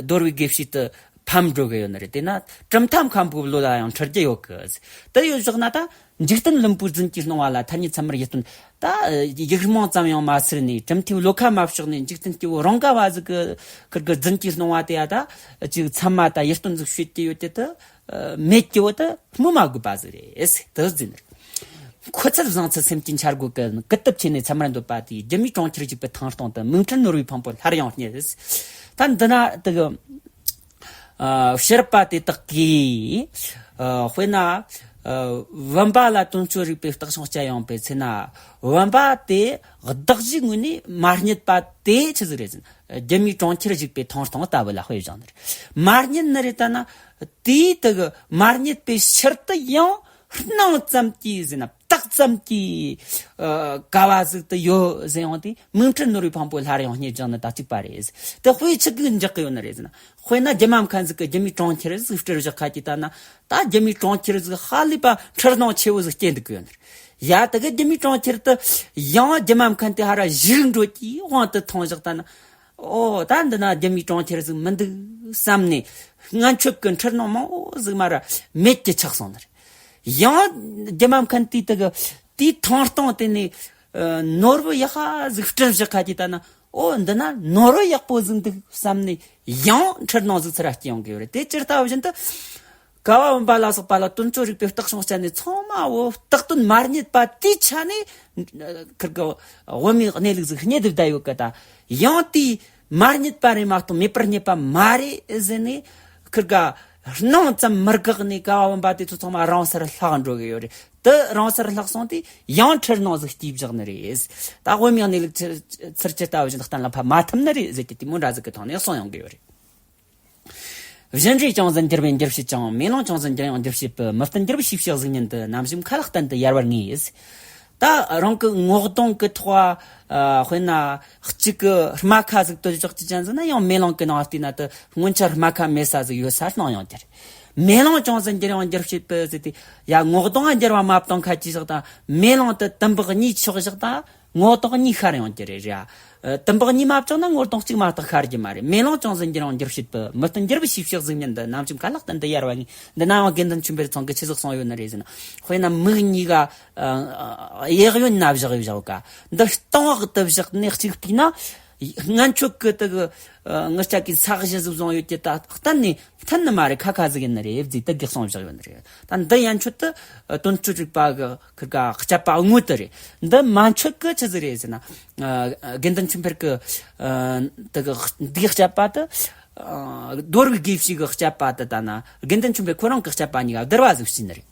རྡོ་རུའི་དགེ་བཤེས་དེ་ ཕམ་འགྲོ་གི་ཡོད་ནི་རེད། དེས་ན་གྲུབ་མཐའ་མཁན་པོའི་བློ་ལ་ཡང་འཁྲུལ་རྒྱུ་ཡོད་གི། དེ་ཡོད་བཞག་ན་ད་འཇིག་རྟེན་བླུན་པོའི་རྫུན་གྱིས་སྣང་བ་ལ། ཐ་སྙད་ཚད་མར་ཡིད་རྟོན། ད་ཡིག་རྨོངས་ཙམ་ཡང་མ་ཟེར་ནས། གྲུབ་མཐའི་བློ་ཁ་མ་ཕྱོགས་ནས། འཇིག་རྟེན་སྐྱེ་བོ་རང་ག་བ་ཟིག་གི་ཁིར་གི་རྫུན་གྱིས་སྣང་བ་དེ་ཡ། ད་ཅིག་ཚད་མ་ད་ཡིད་རྟོན་ཟིག་བྱེད་ཀྱི་ཡོད་དེ། དེ་མེད་ཀྱི་བོ་དེ་སྨོས་མ་དགོས་པ་ཟིག་རེད་དེ་ཟེར་ནི། ཁོ་ཚོར་བཟང་ཚུལ་སེམས་ཀྱི་འཆར་སྒོ་ཀུན། ཀུན་ཏུ་ཕྱེ་ནས་ཚད་མར་འདོད་པ་དེས། རྒྱུ་མའི་གྲོང་ཁྱེར་འཇིག་པའི་ཐང་སྟེང་དུ། མིག་འཕྲུལ་ནོར་བུའི་ཕུང་པོ་སླར་ཡང་རྙེད། ད་འདི་ན་དེ་གི་ཨ་ཕྱི་རབས་པ་དེ་དག་གིས། ཨ་དཔེར་ན། ཨ་བུམ་པ་ལ་དོན་སྤྱོད་རིག་པའི་བརྟག་ཕྱིན་སྤྱད་ཡོང་པའི་ཚེ་ན། བུམ་པ་དེ་གདགས་གཞིའི་ངོས་ནས་མ་རྙེད་པ་དེ་ཆི་ཟིག་རེད་ཟེར་ན། རྒྱུ་མའི་གྲོང་ཁྱེར་འཇིག་པའི་ཐང་སྟེང་ལྟ་བུ་ལ་དཔེ་བཞག་ནི་རེད། མ་རྙེད་ནི་རེད། ད་ན་དེའི་དེ་གི་མ་རྙེད་པའི་ཕྱིར་དུ་ཡང་སྣང་ཙམ་གྱིས་ཟེར་ན། བཏགས་ཙམ་གྱིས་ཨ་ག་བ་ཟིག་དེ་ཡོད་ཟེར་ཡོང་དུས། མིག་འཕྲུལ་ནོར་བུའི་ཕུང་པོ་སླར་ཡང་རྙེད་བཞག་ནི་དང་གཅིག་པ་རེད། དེ་དཔེ་ཆི་གིས་འཇོག་གི་ཡོད་ནི་རེད་ཟེར་ན། དཔེར་ན་རྒྱུ་མ་མཁན་ཟིག་གིས་རྒྱུ་མའི་གྲོང་ཁྱེར་ཟིག་སྤྲུལ་བཞག་ཁ་གྱིས་ལྟ་ན། ད་རྒྱུ་མའི་གྲོང་ཁྱེར་ཟིག་ཧ་ལས་པ་འཁྲུལ་སྣང་ཆེ་བོ་ཟིག་སྐྱེ་འདུག་གི་ཡོད་ནི་རེད། ཡ། དེ་གི་རྒྱུ་མའི་གྲོང་ཁྱེར་དེ་ཡང་རྒྱུ་མ་མཁན་དེ་ཧར་ར་བཞུགས་འགྲོ་གི་དབང་དུ་ཐོངས་བཞག་ལྟ་ན། ཨོ། ད་འདི་ན་རྒྱུ་མའི་གྲོང་ཁྱེར་ཟིག་མི་འདུག་བསམ་ནས། ངན་སྤྱོད་ཀྱི་འཁྲུལ་སྣང་མང་བོ་ཟིག་མར་ར་མེད་ཀྱི་ཆགས་སོང་ནི་རེད། ཡང་རྒྱུ་མ་མཁན་དེས་དེ་གི་དེའི་ཐང་སྟེང་དེ་ནས་ཨ་ནོར་བུ་ཡག་པ་ཟིག་སྤྲུལ་བཞག་ཁ་གྱིས་ལྟ་ན། ཨོ། འདི་ན་ནོར་བུ་ཡག་པོ་ཟིག་འདུག་བསམ་ནས་ཡང་འཁྲུལ་སྣང་ཟིག་ཚུར་ར་སྐྱེ་ཡོང་གི་ཡོད་རེད། དེ་ཅི་ལྟ་བུ་བཞིན་དུ། ག་བ་བུམ་པ་ལ་སོགས་པ་ལ་དོན་སྤྱོད་རིག་པའི་བརྟག་ཕྱིན་སྤྱད་ནས། ཚང་མ་བོ་བཏགས་དོན་མ་རྙེད་པ་དེའི་ཆ་ནས་ཁིར་གི་དབུ་མའི་གནས་ལུགས་ཟིག་རྙེད་དུ་བསྡད་ཡོད་གི། ད་ཡང་དེ་མ་རྙེད་པ་རེད་མ་གཏོགས་མེད་པར་རྙེད་པ་མ་རེད་ཟེར་ནས། ཁིར་གི་སྣང་ཙམ་མི་དགག་ནས་ག་བ་བུམ་པ་དེ་ཚོ་ཚང་མ་རང་སར་ལྷག་འགྲོ་གི་ཡོད་རེད། དེ་རང་སར་ལྷག་སོང་དུས་ཡང་འཁྲུལ་སྣང་ཟིག་སྐྱེས་བཞག་ནི་རེད། ད་དབུ་མའི་གནས་ལུགས་ཚུར་ཚུར་ཇི་ལྟ་བུ་བཞིན་གཏན་ལ་ཕབ་མ་ཐུབ་ནི་རེད་ཟེར་གྱི་དེ་མོ་འདྲ་ཟིག་གི་ཐོག་ནས་གསུངས་ཡོང་གི་ཡོད་རེད། བཞིན་རས་ཅུང་ཟད་འགྱུར་བས་འགྱུར་བྱེད་ཅིང་། མེ་ལོང་ཅུང་ཟད་འགྱུར་ཡང་འགྱུར་བྱེད་པའི། མི་བརྟན་འགྱུར་བའི་ཤེས་བྱའི་གཟུགས་བརྙན་དུ། ནམ་ཞིག་མཁའ་ལྷག་བརྟན་དུ་ཡལ་བར་ངེས། ད་རང་གི་ངོ་གདོང་གི་ཐོག་ཨ་དཔེར་ན་གཅིག་གི་རྨ་ཁ་ཟིག་དོད་འཇོག་ཅི་ཅན་ཟིག་ན། ཡང་མེ་ལོང་གི་ནང་བལྟས་ན་དེ་སྔོན་ཆད་རྨ་ཁ་མེད་ས་ཟིག་ཡོད་ས་སྣང་ཡོང་གི་རེད། མེ་ལོང་ཅུང་ཟད་འགྱུར་ཡང་འགྱུར་བྱེད་པའི་ཟེར་དུས། ཡ། ངོ་གདོང་ང་འགྱུར་བ་མ་བཏང་ཁ་གྱིས་བཞག་ད། མེ་ལོང་དེ་དུམ་བུ་གཉིས་ཆགས་བཞག་ད། ངོ་གདོང་གཉིས་ཤར་ཡོང་གི་རེད་ར། ཨ། དུམ་བུ་གཉིས་མ་བཅོས་ན་ངོ་གདོང་གཅིག་མ་གཏོགས་ཤར་གྱི་མ་རེད། མེ་ལོང་ཅུང་ཟད་འགྱུར་ཡང་འགྱུར་བྱེད་པའི། མི་བརྟན་འགྱུར་བའི་ཤེས་བྱའི་གཟུགས་བརྙན་དུ། ནམ་ཞིག་མཁའ་ལྷག་བརྟན་དུ་ཡལ་བར་ངེས། འདི་ན་ཡང་དགེ་འདུན་ཆོས་འཕེལ་ཚང་གིས་ཆི་ཟིག་གསུངས་ཡོད་ནི་རེད་ཟེར་ན། དཔེར་ན་མིག་གཉིས་ཀ་ཨ་གཡས་གཡོན་ན་བཞག་བཞག་ག། འདི་སྟེང་འོག་ཏུ་བཞག་ནས་གཅིག་བལྟས་ན། ངན་སྤྱོད་ཀྱི་དེ་གི་ཨ་ངི་ཅག་གི་ས་གཞི་ཟིག་བཟུང་ཡོད་ཀྱི། ད་གཏན་ནས་མཐུན་ནི་མ་རེད། ཁ་ཁ་ཟིག་ཡིན་ནི་རེད་ཟེར་དེ་གི་གསུངས་བཞག་ཡོད་ནི་རེད། ད་འདི་ཡན་ཆོད་དུ་ཨ་དོན་སྤྱོད་རིག་པ་གི་ཁིར་ག་དཔྱད་པ་དངོས་དེ་རེད། འདི་མན་ཆད་གི་ཆི་ཟིག་རེད་ཟེར་ན། ཨ་དགེ་འདུན་ཆོས་འཕེལ་གི་ཨ་དེ་གི་འདིའི་དཔྱད་པ་དེ་ཨ་རྡོ་རིག་དགེ་བཤེས་གི་དཔྱད་པ་དེ་ལྟ་ན། དགེ་འདུན་ཆོས་འཕེལ་ཁོ་རང་གི་དཔྱད་པ་གཉིས་ཀ་བསྡུར་བ་ཟིག་བྱས་ནི་རེད།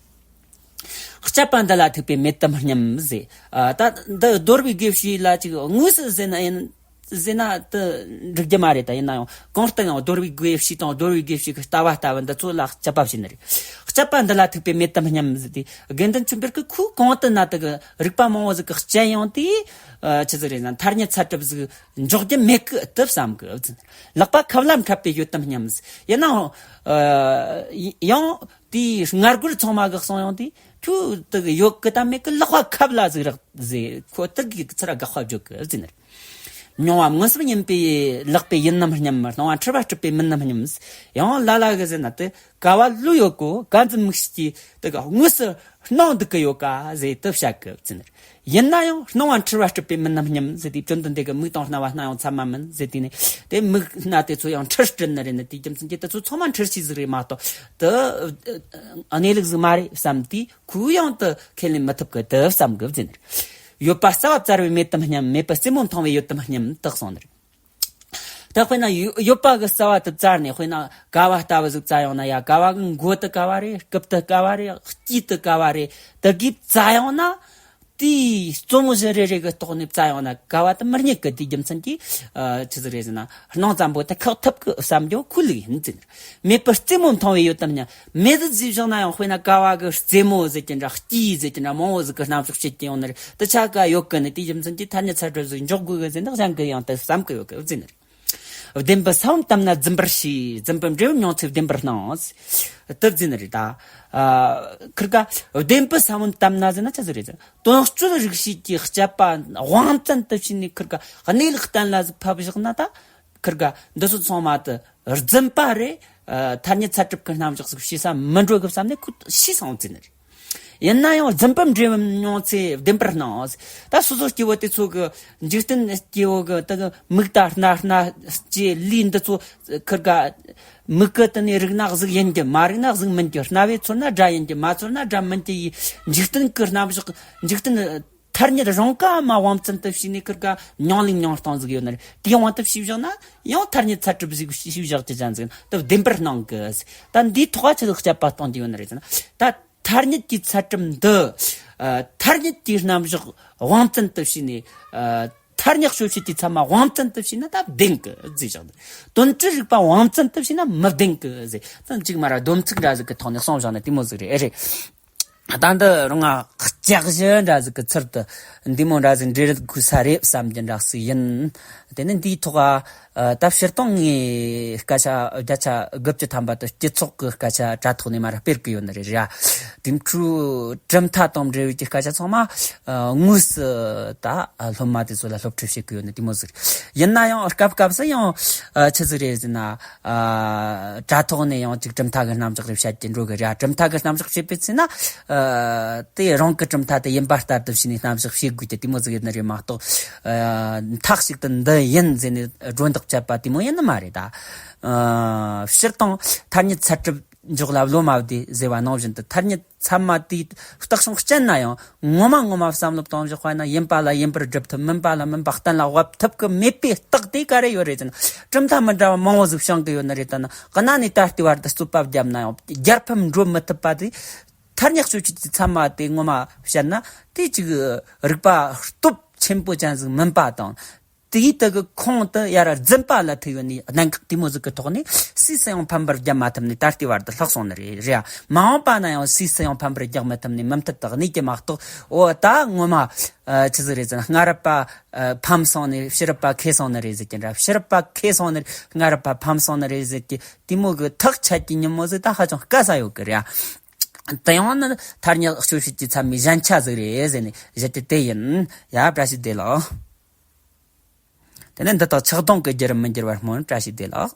དཔྱད་པ་འདི་ལ་ཐུག་པས་མེད་དམ་སྙམ་ཟེར། ཨ་ད་འདི་རྡོ་རིག་དགེ་བཤེས་ལ་ཅིག་དངོས་སུ་ཟེར་ན་ཡིན་ཟེར་ན་དེ་འགྲིག་རྒྱུ་མ་རེད། ད་ཡིན་ན་ཡང་གང་ལྟར་ཡང་རྡོ་རིག་དགེ་བཤེས་དང་རྡོ་རིག་དགེ་བཤེས་ཀྱི་ལྟ་བ་ལྟ་བུ་འདི་ཚོ་ལ་དཔྱད་པ་བྱས་ནི་རེད། དཔྱད་པ་འདི་ལ་ཐུག་པས་མེད་དམ་སྙམ་ཟེར་དུས། དགེ་འདུན་ཆོས་འཕེལ་གྱིས་ཁོས་གང་དུ་ན་དེ་གི་རིག་པ་མང་བོ་ཟིག་གི་དཔྱད་ཡོང་དུས། ཨ་ཆི་ཟིག་རེད་ན། ཐ་སྙད་ཚད་གྲུབ་ཟིག་འཇོག་རྒྱུ་མེད་གི་དེ་བསམ་གི། ལག་པ་ཁབ་ལ་འཁྲབ་པས་ཡོད་དམ་སྙམ་ཟེར། ཡིན་ནའང་ཨ་ཡང་དེའི་སྔ་རྒོལ་ཚང་མ་གིས་གསུངས་ཡོང་དུས། ཁྱོད་དེ་གི་ཡོད་གི་དམ་མེད་གི་ལག་པ་ཁབ་ལ་ཟིག་རག་ཟེར། ཁོ་དེ་གི་ཚུར་དགག་པ་བརྗོད་གི་ཟེར་ནི་རེད། མྱོང་བ་མངོན་སུམ་ཡིན་པས་ལགས་པས་ཡིན་ནམ་སྙམ། སྣང་བ་འཁྲུལ་བ་སྲིད་པས་མིན་ནམ་སྙམ། ཡང་ལ་ལ་གིས་ཟེར་ན། དེ་ག་བ་ལོས་ཡོད་གོ། ག་འཛིན་མིག་ཤེས་ཀྱིས་དེ་གི་དངོས་སུ་སྣང་འདུག་གི་ཡོད་ཀ་ཟེར་དེ་བཤད་གི་ཟེར་ནི་རེད། ཡིན་ན་ཡང་སྣང་བ་འཁྲུལ་བ་སྲིད་པས་མིན་ནམ་སྙམ་ཟེར་དུས། བཅོམ་ལྡན་འདས་ཀྱིས་མིག་དང་རྣ་བ་སྣ་ཡང་ཚད་མ་མིན་ཟེར་དུས་ནི། དེ་མིག་སྣ་དེ་ཚོ་ཡང་འཁྲུལ་སྲིད་ནི་རེད་ནི། དེའི་རྒྱུ་མཚན་གྱིས་དེ་ཚོ་ཚང་མ་འཁྲུལ་ཤེས་ཟིག་རེད་མ་གཏོགས། དེ་གནས་ལུགས་ཟིག་མ་རེད་བསམ་དུས། ཁོས་ཡང་དེ་ཁས་ལེན་མི་ཐུབ་གི་དེ་བསམ་གི་ཟེར་ནི་རེད། ཡོད་པ་རྩ་བ་བཙར་བས་མེད་དམ་སྙམ། མེད་པའི་རྩེ་མོ་འཐུང་བས་ཡོད་དམ་སྙམ་དེ་གསུངས་ནི་རེད། ད་དཔེར་ན་ཡོད་ཡོད་པ་གི་རྩ་བ་དེ་བཙར་ནས། དཔེར་ན་ག་བ་ལྟ་བུ་ཟིག་བཙལ་ཡོང་ན། ཡ། ག་བ་གི་མགོ་དེ་ག་བ་རེད། རྐུབ་དེ་ག་བ་རེད། དཀྱིལ་དེ་ག་བ་རེད། དེ་གི་བཙལ་ཡོང་ན། དེའི་རྩེ་མོ་བཞི་རེ་རེ་གི་ཐོག་ནས་བཙལ་ཡོང་ན་ག་བ་དེ་མི་རྙེད་གི། དེའི་རྒྱུ་མཚན་གྱིས་ཨ་ཆི་ཟིག་རེད་ཟེར་ན། སྣང་ཙམ་པོ་དེ་ཁག་ཐུབ་གི་བསམ་རྒྱུ་ཁོའི་ལུགས་ཡིན་ཟེར། མེད་པའི་རྩེ་མོ་འཐུང་བས་ཡོད་དམ་སྙམ། མེད་ཟེར་བཞག་ན་ཡང་དཔེར་ན་ག་བ་གི་རྩེ་མོ་ཟེར་གྱི་འདྲ། དཀྱིལ་ཟེར་གྱི་འདྲ། མང་བོ་ཟིག་གི་རྣམ་གཞག་བྱེད་ཀྱི་ཡོང་ནི་རེད། དེ་ཆ་ག་ཡོད་གི་ནི། དེའི་རྒྱུ་མཚན་གྱིས་ཐ་སྙད་ཚད་གྲུབ་ཟིག་འཇོག་དགོས་གི་ཟེར་ནི། གཞན་གྱིས་ཡང་དེ་བསམ་གི་ཡོད་གི་ཟེར་ནི་རེད། བདེན་པའི་ས་བོན་བཏབ་ན་རྫུན་པར་ཤེས། རྫུན་པའི་འབྲས་བུ་མྱོང་ཚེ་བདེན་པར་སྣང་། དེ་ཟེར་ནི་རེད་ད། ཨ་ཁིར་ག་བདེན་པའི་ས་བོན་བཏབ་ན་ཟེར་ན་ཆི་ཟིག་རེད་ཟེར། དོན་སྤྱོད་རིག་བྱེད་ཀྱི་དཔྱད་པ་དབང་བཙན་དུ་བྱས་ནས། ཁིར་ག་གནས་ལུགས་གཏན་ལ་ཟིག་ཕབ་བཞག་ན་ད། ཁིར་ག་འདི་ཚོ་ཚང་མ་དུ་རྫུན་པ་རེད། ཨ། ཐ་སྙད་ཚད་གྲུབ་ཀྱི་རྣམ་གཞག་ཟིག་ཤེས་ས་མི་འགྲོ་གི་བསམ་ནས་ཁོ་ཤེས་སོང་ཟེར་ནི་རེད། ཡིན་ན་ཡང་རྫུན་པ་འདྲེས་མྱོང་ཚེ་བདེན་པར་སྣང་། ད་སོ་སོ་སྐྱེ་བོ་དེ་ཚོ་གི་འཇིག་རྟེན་སྐྱེ་བོ་གི་ད་གི་མིག་ལྟ་སྣ་སྣ་སྐྱེ་ལུས་འདི་ཚོ་ཁིར་ག་མིག་གི་དེ་ནས་རིག་ན་གཟུགས་ཡིན་གྱི། མ་རིག་ན་གཟུགས་མིན་གྱི། རྣ་བས་ཚོར་ན་སྒྲ་ཡིན་གྱི། མ་ཚོར་ན་སྒྲ་མིན་གྱི་ཡི་འཇིག་རྟེན་གྱི་རྣམ་གཞག་འཇིག་རྟེན་ཐ་སྙད་རང་ག་མ་དབང་བཙན་དུ་བྱས་ནས་ཁིར་ག་མྱོང་ལས་མྱོང་སྟངས་ཟིག་ཡོད་ནི་རེད། དེའི་དབང་དུ་བྱས་བཞག་ན་ཡང་ཐ་སྙད་ཚད་གྲུབ་ཟིག་བྱས་བཞག་ཅི་ཅན་ཟིག་དུ་བདེན་པར་སྣང་གི། ད་འདིའི་ཐོག་ཆི་ཟིག་དཔྱད་པ་གཏོང་རྒྱུ་ཡོད་ནི་རེད་ཟེར་ན། ད་ཐ་སྙད་ཀྱི་ཚད་གྲུབ་འདི། ཨ། ཐ་སྙད་ཀྱི་རྣམ་གཞག་དབང་བཙན་དུ་བྱས་ནས། ཨ། ཐ་སྙད་དཔྱོད་བྱེད་ཀྱི་ཚད་མ་དབང་བཙན་དུ་བྱས་ན་ད་བདེན་གི་ཟེར་བཞག་ནི། དོན་སྤྱི་རིག་པ་དབང་བཙན་དུ་བྱས་ན་མི་བདེན་གི་ཟེར། ད་གཅིག་མ་ར་སྡོམ་ཚིག་འདྲ་ཟིག་གི་ཐོག་ནས་གསུངས་བཞག་ནི་དེ་མོ་ཟིག་རེད། ཨེ་རེད། ད་འདི་རང་ང་ལྕགས་གཞི་འདྲ་ཟིག་གི་ཚུལ་དུ་འདི་མོ་འདྲ་ཟིག་འབྲེལ་དགོས་ས་རེད་བསམ་གྱི་འདྲ་ཟིག་ཡིན། དེ་ནི་འདིའི་ཐོག་ཨ། ད་སྤྱིར་བཏང་ངས་སྐད་ཆ་བརྒྱ་ཆ་དགུ་བཅུ་ཐམ་པ་དུ་སྤྱི་ཚོགས་ཀྱི་སྐད་ཆ་དྲ་ཐོག་ནས་མར་སྤེལ་གི་ཡོད་ནི་རེད་ར། དེ་འཕྲོས་གྲུབ་མཐའ་དང་འབྲེལ་བའི་གི་སྐད་ཆ་ཚང་མ་ཨ། དངོས་སུ་ད་སློབ་མ་དེ་ཚོ་ལ་སློབ་ཁྲིད་བྱེད་གི་ཡོད་ནི་དེ་མོ་ཟིག་རེད། ཡིན་ན་ཡང་སྐབས་སྐབས་སུ་ཡང་ཨ། ཆི་ཟིག་རེད་ཟེར་ན། ཨ། དྲ་ཐོག་ནས་ཡང་ཅིག་གྲུབ་མཐའ་གི་རྣམ་གཞག་རེ་བཤད་ཀྱི་འགྲོ་གི་རེད། གྲུབ་མཐའ་གི་རྣམ་གཞག་བཤད་པའི་ཚེ་ན། ཨ། དེ་རང་གི་གྲུབ་མཐའ་དེ་ཡིན་པ་ལྟར་དུ་བྱས་ནས་རྣམ་གཞག་བཤད་དགོས་ཀྱི་དེ་མོ་ཟིག་ཡིན་ནི་རེད་མ་གཏོགས། ཨ། མཐའ་གཅིག་ཏུ་འདི་ཡིན་ཟེར་ནས་སྒྲོ་འདོགས་བཅད་པ་དེ་མོ་ཡིན་ནི་མ་རེད་ད། ཨ། སྤྱིར་བཏང་ཐ་སྙད་ཚད་གྲུབ་འཇོག་ལ་བློ་མ་བདེ་ཟེར་བ་ནང་བཞིན་དུ། ཐ་སྙད་ཚད་མ་དེའི་རྟགས་བྱུང་སྤྱད་ན་ཡང་ངོ་མ་ངོ་མ་བསམ་བློ་གཏོང་བཞག་པ་ན་ཡིན་པ་ལ་ཡིན་པར་སྒྲུབ་ཐུབ། མིན་པ་ལ་མིན་པ་གཏན་ལ་དབབ་ཐུབ་ཀྱི་མེད་པའི་རྟགས་དེ་ག་རེ་ཡོད་རེད་ཟེར་ན། གྲུབ་མཐའ་མི་འདྲ་བ་མང་བོ་ཟིག་བྱུང་གི་ཡོད་ནི་རེད། ད་ནི་གནའ་ནས་ད་ལྟའི་བར་དུ་རྩོད་པ་བརྒྱབ་ན་ཡང་རྒྱལ་ཕམ་འགྲོ་མི་ཐུབ་པ་དེ། ཐ་སྙད་དཔྱོད་བྱེད་ཀྱི་ཚད་མ་དེ་ངོ་མ་བཤད་ན་དེ་ཅིག་རིག་པ་སྟོབས་ཆེན་པོ་ཅན་ཟིག་མིན་པ་དང་། དེའི་དག་གི་ཁོང་དུ་ཡར་རྫུན་པ་ལ་ཐུག་ཡོད་ནི་གནད་འགག་དེ་མོ་ཟིག་གི་ཐོག་ནས་སུས་སུ་ཡང་ཕམ་པར་རྒྱག་མ་ཐུབ་ནས་ད་ལྟའི་བར་དུ་ལྷག་སོང་ནི་རེད། རེད་ཨ། མ་འོངས་པ་ན་ཡང་སུས་སུ་ཡང་ཕམ་པར་རྒྱག་མི་ཐུབ་ནས་མུ་མཐུད་དུ་གནས་ཀྱི་མ་གཏོགས། འོ་ད་ངོ་མ་ཨ། ཆི་ཟིག་རེད་ཟེར་ན། སྔ་རབས་པ་ཨ། ཕམ་སོང་ནས་ཕྱི་རབས་པ་ཁེ་སོང་ནི་རེད་ཟེར་གྱི་འདྲ། ཕྱི་རབས་པ་ཁེ་སོང་ནི་སྔ་རབས་པ་ཕམ་སོང་ནི་རེད་ཟེར་གྱི་དེ་མོ་གི་ཐག་ཆད་ཀྱི་ཉིན་མོ་ཟིག་ད་ཧ་ཅང་དཀའ་ས་ཡོད་གི་རེད་ཨ། དེ་ཡང་ནི་ཐ་སྙད་དཔྱོད་བྱེད་ཀྱི་ཚད་མའི་ཞན་ཆ་ཟིག་རེད་ཟེར་ནས་བཞེད་རྒྱུ་དེ་ཡིན། ཡ། བཀྲ་ཤིས་བདེ་ལེགས། དེ་ནས་འདི་དག་ཆགས་སྡང་གི་བརྒྱུད་རིམ་མི་འགྱུར་བར་སྨོན། བཀྲ་ཤིས་བདེ་ལེགས།